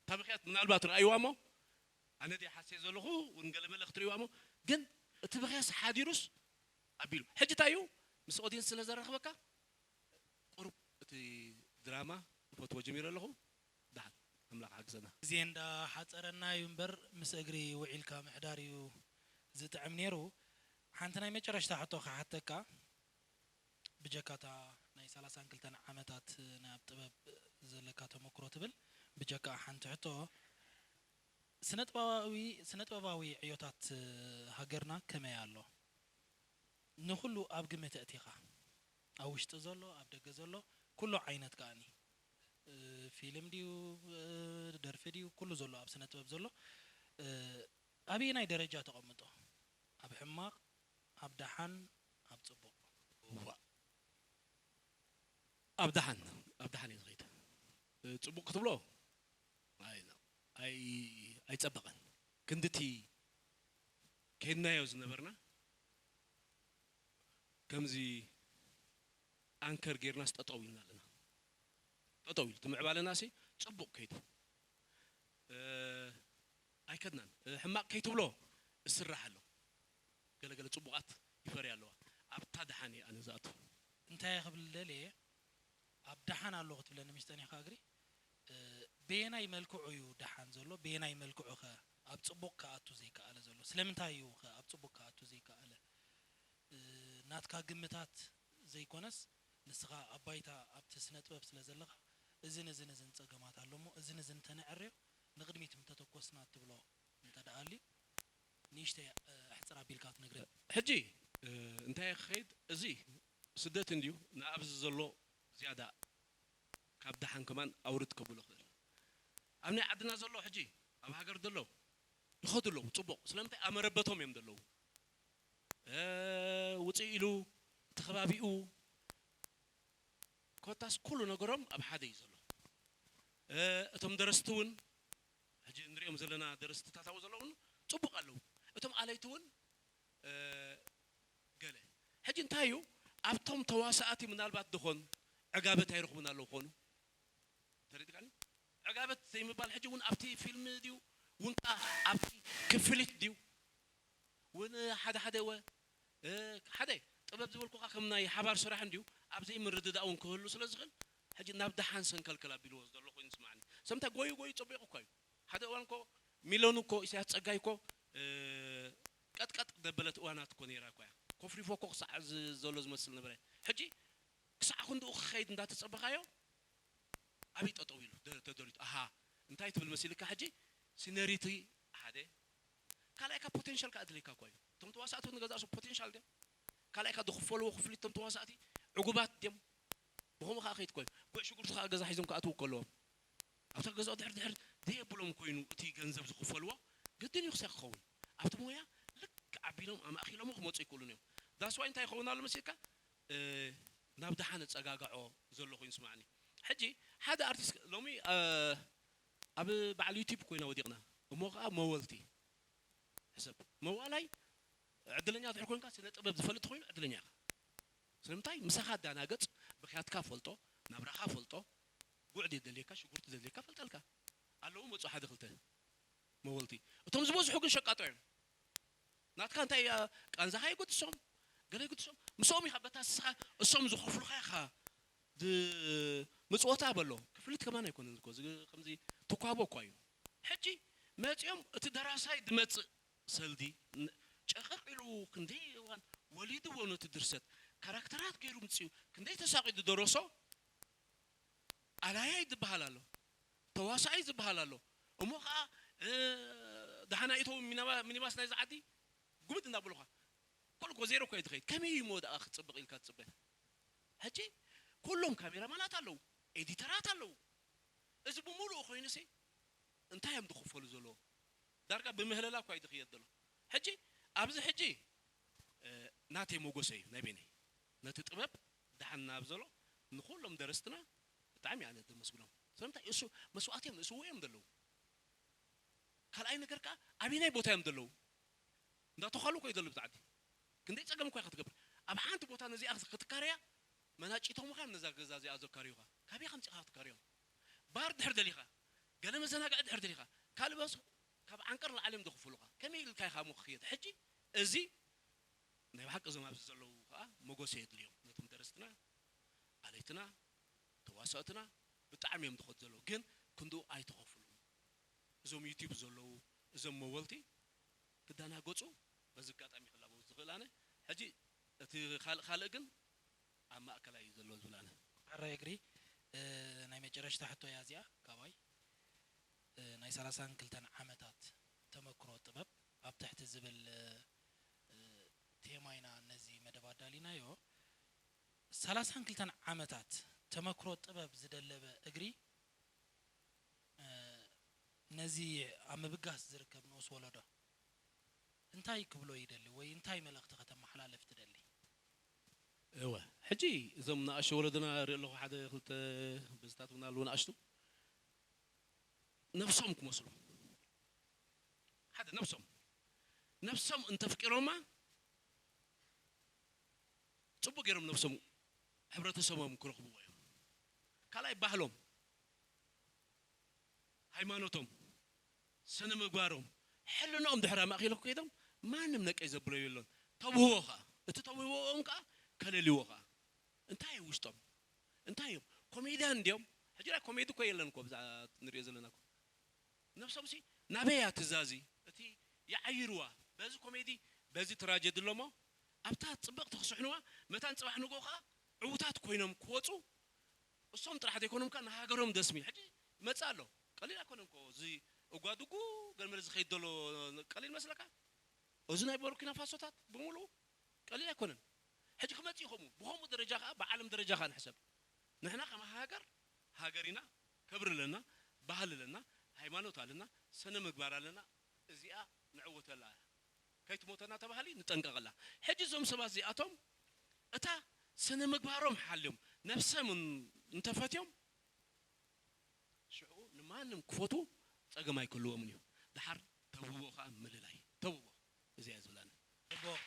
እታ ብኽያት ምናልባት ረኣይዋ እሞ ኣነ ድየ ሓስየ ዘለኹ እውን ገለ መለ ክትርእይዋ እሞ ግን እቲ ብኽያስ ሓዲሩስ ኣቢሉ ሕጂ እንታይ እዩ ምስ ኦዲየንስ ስለ ዘራኽበካ ቁሩብ እቲ ድራማ ክፈትዎ ጀሚረ ኣለኹ። ደሓን ኣምላኽ ሓግዘና። ግዜ እንዳ ሓጸረና እዩ እምበር ምስ እግሪ ውዒልካ ምሕዳር እዩ ዝጥዕም ነይሩ። ሓንቲ ናይ መጨረሽታ ሕቶ ክሓተካ፣ ብጀካታ ናይ ሰላሳን ክልተን ዓመታት ናይ ኣብ ጥበብ ዘለካ ተመክሮ ትብል፣ ብጀካ ሓንቲ ሕቶ፣ ስነ ጥበባዊ ስነ ጥበባዊ ዕዮታት ሃገርና ከመይ ኣሎ? ንኹሉ ኣብ ግምት ኣእቲኻ፣ ኣብ ውሽጢ ዘሎ፣ ኣብ ደገ ዘሎ፣ ኩሉ ዓይነት ከኣኒ፣ እ፣ ፊልም ድዩ፣ እ፣ ደርፊ ድዩ፣ ኩሉ ዘሎ ኣብ ስነ ጥበብ ዘሎ፣ እ፣ ኣበየናይ ደረጃ ተቐምጦ? ኣብ ሕማቕ፣ ኣብ ደሓን፣ ኣብ ጽቡቕ? እዋእ። ኣብ ደሓን፣ ኣብ ደሓን እየ ዝኸይድ። እ፣ ጽቡቕ ክትብሎ ኣይ-፣ ኣይ-፣ ኣይጸበቐን። ክንድቲ ከይድናዮ ዝነበርና ከምዚ ኣንከር ጌርናስ ጠጠው ኢልና ኣለና። ጠጠው ኢሉ፣ እቲ ምዕባለናሲ ጽቡቕ ከይዱ። እ፣ ኣይከድናን። እ፣ ሕማቕ ከይትብሎ እስራሕ ኣሎ። ገለ ገለ ጽቡቓት ይፈርያ ኣለዋ። ኣብታ ደሓን እየ ኣነ ዝኣቱ። እንታይ እየ ክብል ደልየ፣ ኣብ ደሓን ኣሎ ክትብለኒ ምስ ጸኒሕካ እግሪ፣ እ፣ በየናይ መልክዑ እዩ ደሓን ዘሎ? በየናይ መልክዑ ኸ ኣብ ጽቡቕ ክኣቱ ዘይከኣለ ዘሎ? ስለምንታይ እዩ ኸ ኣብ ጽቡቕ ክኣቱ ዘይከኣለ? እ፣ ናትካ ግምታት ዘይኮነስ፣ ንስኻ ኣብ ባይታ ኣብቲ ስነ ጥበብ ስለ ዘለኻ፣ እዝን እዝን እዝን ጸገማት ኣሎ እሞ፣ እዝን እዝን እንተነዐርዮ፣ ንቕድሚት እንተተኮስና ትብሎ እንተ ደኣ ኣልዩ፣ ንእሽተይ፣ እ፣ ኣሕጽር ኣቢልካ ትነግረኒ። ሕጂ፣ እ፣ እንታይ ክኸይድ፣ እዚ ስደት እንድዩ፣ ንኣብዚ ዘሎ ዝያዳ ካብ ደሓን ከማን ኣውርድ ከብሎ ክእል። ኣብ ናይ ዓድና ዘሎ ሕጂ፣ ኣብ ሃገር ዘሎ ይኸዱ ኣለዉ፣ ጽቡቕ። ስለምንታይ? ኣብ መረበቶም እዮም ዘለዉ። እ፣ ውጽእ ኢሉ፣ እቲ ከባቢኡ፣ ኮታስ ኩሉ ነገሮም ኣብ ሓደ እዩ ዘሎ። እ፣ እቶም ደረስቲ እውን፣ ሕጂ ንሪኦም ዘለና ደረስትታት ኣብኡ ዘለዉ እውን ጽቡቕ ኣለዉ። እቶም ኣለይቲ እውን፣ እ፣ ገለ። ሕጂ እንታይ እዩ? ኣብቶም ተዋሳእቲ ምናልባት ድኾን ዕጋበት ኣይረኽቡን ኣለዉ ኾኑ። ተረዲእካኒ? ዕጋበት ዘይምባል ሕጂ እውን ኣብቲ ፊልም ድዩ? እውን ከኣ ኣብቲ ክፍሊት ድዩ? እውን ሓደ ሓደ ወ-፣ እ፣ ሓደ ጥበብ ዝበልኩኻ ከም ናይ ሓባር ስራሕ እንድዩ፣ ኣብ ዘይምርድዳእ እውን ክህሉ ስለ ዝኽእል፣ ሕጂ ናብ ደሓን ሰንከልከል ኣቢልዎ ዘሎ ኮይኑ ይስምዓኒ። ሰምታ ጎዩ ጎዩ ጸቢቑ እኳ እዩ። ሓደ እዋን እኮ ሚሎን እኮ፣ ኢሳያስ ጸጋይ እኮ፣ እ፣ ቀጥቀጥ ዘበለት እዋናት እኮ ነይራ እኮ እያ። ኮፍሪፎ እኮ ክሳዕ ዝ-፣ ዘሎ ዝመስል ነበረ። ሕጂ ክሳዕ ክንድኡ ክኸይድ እንዳተጸበኻዮ፣ ኣበይ ጠጠው ኢሉ ደ-፣ ተደሪቱ? ኣሃ፣ እንታይ ትብል መሲልካ ሕጂ? ሲነሪቲ ሓደ፣ ካልኣይ ካብ ፖቴንሻል ከኣ ኣድልየካ እኮ እዩ። እቶም ተዋሳእቲ እውን ገዛእ ሰብ ፖቴንሻል ድዮም? ካልኣይ ካብ ዝኽፈልዎ ክፍሊት እቶም ተዋሳእቲ ዕጉባት ድዮም? ብኸምኡ ከኣ ከይድ እኮ እዩ። ጉዕ ሽጉርቲ ከኣ ገዛ ሒዞም ክኣትዉ እኮ ኣለዎም። ኣብታ ገዛኡ ድሕር ድሕር ደየብሎም ኮይኑ እቲ ገንዘብ ዝኽፈልዎ ግድን እዩ ክሳብ ክኸውን። ኣብቲ ሞያ ልክዕ ኣቢሎም ኣማእኪሎሞ ክመጹ ኣይክእሉን እዮም። ዳስ ዋይ እንታይ ይኸውን ኣሎ መሲልካ? እ፣ ናብ ደሓን እጸጋግዖ ዘሎ ኮይኑ ይስምዓኒ። ሕጂ ሓደ ኣርቲስት ሎሚ፣ እ፣ ኣብ በዓል ዩቲዩብ ኮይና ወዲቕና። እሞ ከኣ መወልቲ። ሕሰብ። መዋላይ ዕድለኛ ድሕር ኮይንካ ስነ ጥበብ ዝፈልጥ ተኾይኑ ዕድለኛ ኢኻ። ስለምንታይ? ምሳኻ ኣዳናገጽ፣ ብኽያትካ ፈልጦ፣ ናብራኻ ፈልጦ፣ ጉዕ ድዩ ደልየካ፣ ሽጉርቲ ደልየካ ፈልጠልካ። ኣለዉ መጹ ሓደ ክልተ መወልቲ። እቶም ዝበዝሑ ግን ሸቃጦ እዮም። ናትካ እንታይ እያ? ቃንዛኻ ይጉድሶም፣ ገለ ይጉድሶም። ምስኦም ኢኻ በታ ንስኻ እሶም ዝኸፍሉኻ ኢኻ ድ-፣ ምጽወታ በሎ። ክፍሊት ከማን ኣይኮነን እኮ፣ እዚ ከምዚ ትኳቦ እኳ እዩ። ሕጂ መጺኦም እቲ ደራሳይ ድመጽእ ሰልዲ ን-፣ ጨቐቕ ኢሉ ክንደይ እዋን ወሊድዎ ነቲ ድርሰት፣ ካራክተራት ገይሩ ምጽኡ፣ ክንደይ ተሳቒ ዝደረሶ ኣላያይ ዝበሃል ኣሎ፣ ተዋሳኣይ ዝበሃል ኣሎ። እሞ ኸኣ፣ እ፣ ደሓን ኣይእተውን ሚናባ-፣ ሚኒባስ ናይዚ ዓዲ ጉብድ እናበሉኻ። ኩሉ እኮ ዜሮ እኮ እዩ ዝኸይድ። ከመይ እዩ እሞ ደኣ ክጽብቕ ኢልካ ትጽበ? ሕጂ ኩሎም ካሜራማናት ኣለዉ፣ ኤዲተራት ኣለዉ። እዚ ብምሉኡ ኮይኑሲ እንታይ እዮም ዝኽፈሉ ዘለዉ? ዳርጋ ብምህለላ እኳ እዩ ዝኽየድ ዘሎ። ሕጂ ኣብዚ ሕጂ፣ እ፣ ናተይ ሞጎሰ እዩ ናይ በይነይ። ነቲ ጥበብ ደሓን ናብ ዘሎ ንኹሎም ደረስትና ብጣዕሚ ኣነ ዘመስግኖም። ስለምንታይ እሱ መስዋእቲ እዮም፣ ንእስዎ እዮም ዘለዉ። ካልኣይ ነገር ከኣ ኣበየናይ ቦታ እዮም ዘለዉ? እንዳተዃሉ እኮ እዩ ዘሎ ብዛዕዲ። ክንደይ ጸገም እኮ ኢኻ ትገብር። ኣብ ሓንቲ ቦታ ነዚኣ ክትካረያ መናጭቶምኻ እዮም ነዛ ገዛ እዚኣ ዘካርዩኻ። ካበይ ከምጺኻ ክትካርዮም? ባር ድሕር ደሊኻ፣ ገለ መዘናግዒ ድሕር ደሊኻ፣ ካልእ በስ ካብ ዓንቀር ንላዕሊ እዮም ዘኽፍሉኻ። ከመይ ኢልካ ኢኻ እሞ ክኽየድ? ሕጂ እዚ ናይ ብሓቂ እዞም ኣብዚ ዘለዉ ከኣ መጎሰ የድልዮም። ነቶም ደረስትና፣ ኣለይትና፣ ተዋሳእትና ብጣዕሚ እዮም ዝኸዱ ዘለዉ፣ ግን ክንድኡ ኣይተኸፍሉን። እዞም ዩቲዩብ ዘለዉ፣ እዞም መወልቲ ክደናገጹ በዚ ኣጋጣሚ ክላበው ዝኽእል ኣነ። ሕጂ እቲ ካልእ ካልእ ግን ኣብ ማእከላይ እዩ ዘሎ ዝብል ኣነ። ሓራይ እግሪ፣ እ፣ ናይ መጨረሽታ ሕቶ እያ እዚኣ ካባይ። እ፣ ናይ ሰላሳን ክልተን ዓመታት ተመክሮ ጥበብ ኣብ ትሕቲ ዝብል፣ እ፣ እ፣ ቴማ ኢና ነዚ መደብ ኣዳሊናዮ። ሰላሳን ክልተን ዓመታት ተመክሮ ጥበብ ዝደለበ እግሪ፣ እ፣ ነዚ ኣብ ምብጋስ ዝርከብ ንኡስ ወለዶ እንታይ ክብሎ ይደሊ ወይ እንታይ መልእኽቲ ከተመሓላልፍ ትደሊ? እወ፣ ሕጂ እዞም ንኣሽቱ ወለዶና ርኢ ኣለኹ፣ ሓደ ክልተ በዝታት እውን ኣለዉ ንኣሽቱ። ነብሶም ክመስሉ፣ ሓደ ነብሶም፣ ነብሶም እንተፍቂሮማ ጽቡቅ ገይሮም ነብሶም ሕብረተሰቦም ክረኽብዎ እዮም። ካልኣይ ባህሎም፣ ሃይማኖቶም፣ ስነ ምግባሮም፣ ሕልንኦም ድሕር ኣማእኪሎም ከይዶም ማንም ነቀይ ዘብሎ የሎን። ተውህቦ ከኣ፣ እቲ ተውህቦኦም ከኣ ከለልዎ ከኣ። እንታይ እዩ ውሽጦም? እንታይ እዮም? ኮሜድያን እንድዮም? ሕጂ ራይ ኮሜዲ እኮ የለን እኮ ብዛ ንሪኦ ዘለና እኮ። ነብሶም ሲ ናበይ እያ ትዛዚ? እቲ ይዓይርዋ። በዚ ኮሜዲ፣ በዚ ትራጀዲ ኣሎሞ ኣብታ ጽብቕቲ ክስሕንዋ፣ መታን ጽባሕ ንግሆ ከኣ ዕዉታት ኮይኖም ክወጹ እሶም ጥራሕ ዘይኮኖም ከኣ ንሃገሮም ደስሚ። ሕጂ ይመጽእ ኣሎ። ቀሊል ኣይኮነን እኮ እዚ እጓድጉ ገለመለ ዝኸይድ ዘሎ ቀሊል መስለካ? እዚ ናይ ቡርኪና ፋሶታት ብምሉኡ ቀሊል ኣይኮነን። ሕጂ ክመጽእ እዩ ከምኡ። ብኸምኡ ደረጃ ከኣ ብዓለም ደረጃ ከኣ ንሕሰብ። ንሕና ከም ሃገር፣ ሃገር ኢና፣ ክብሪ ኣለና፣ ባህሊ ኣለና፣ ሃይማኖት ኣለና፣ ስነ ምግባር ኣለና። እዚኣ ንዕወተላ እያ። ከይትሞተና ተባህሊ ንጠንቀቐላ። ሕጂ እዞም ሰባት እዚኣቶም እታ ስነ ምግባሮም ሓልዮም ነብሶም እን-፣ እንተፈትዮም ሽዑ ንማንም ክፈትዉ ጸገም ኣይክህልዎምን እዩ። ደሓር ተውህቦ ከኣ ምልላይ። ተውህቦ እዚኣ እየ ዝብላኒ። ጽቡቕ።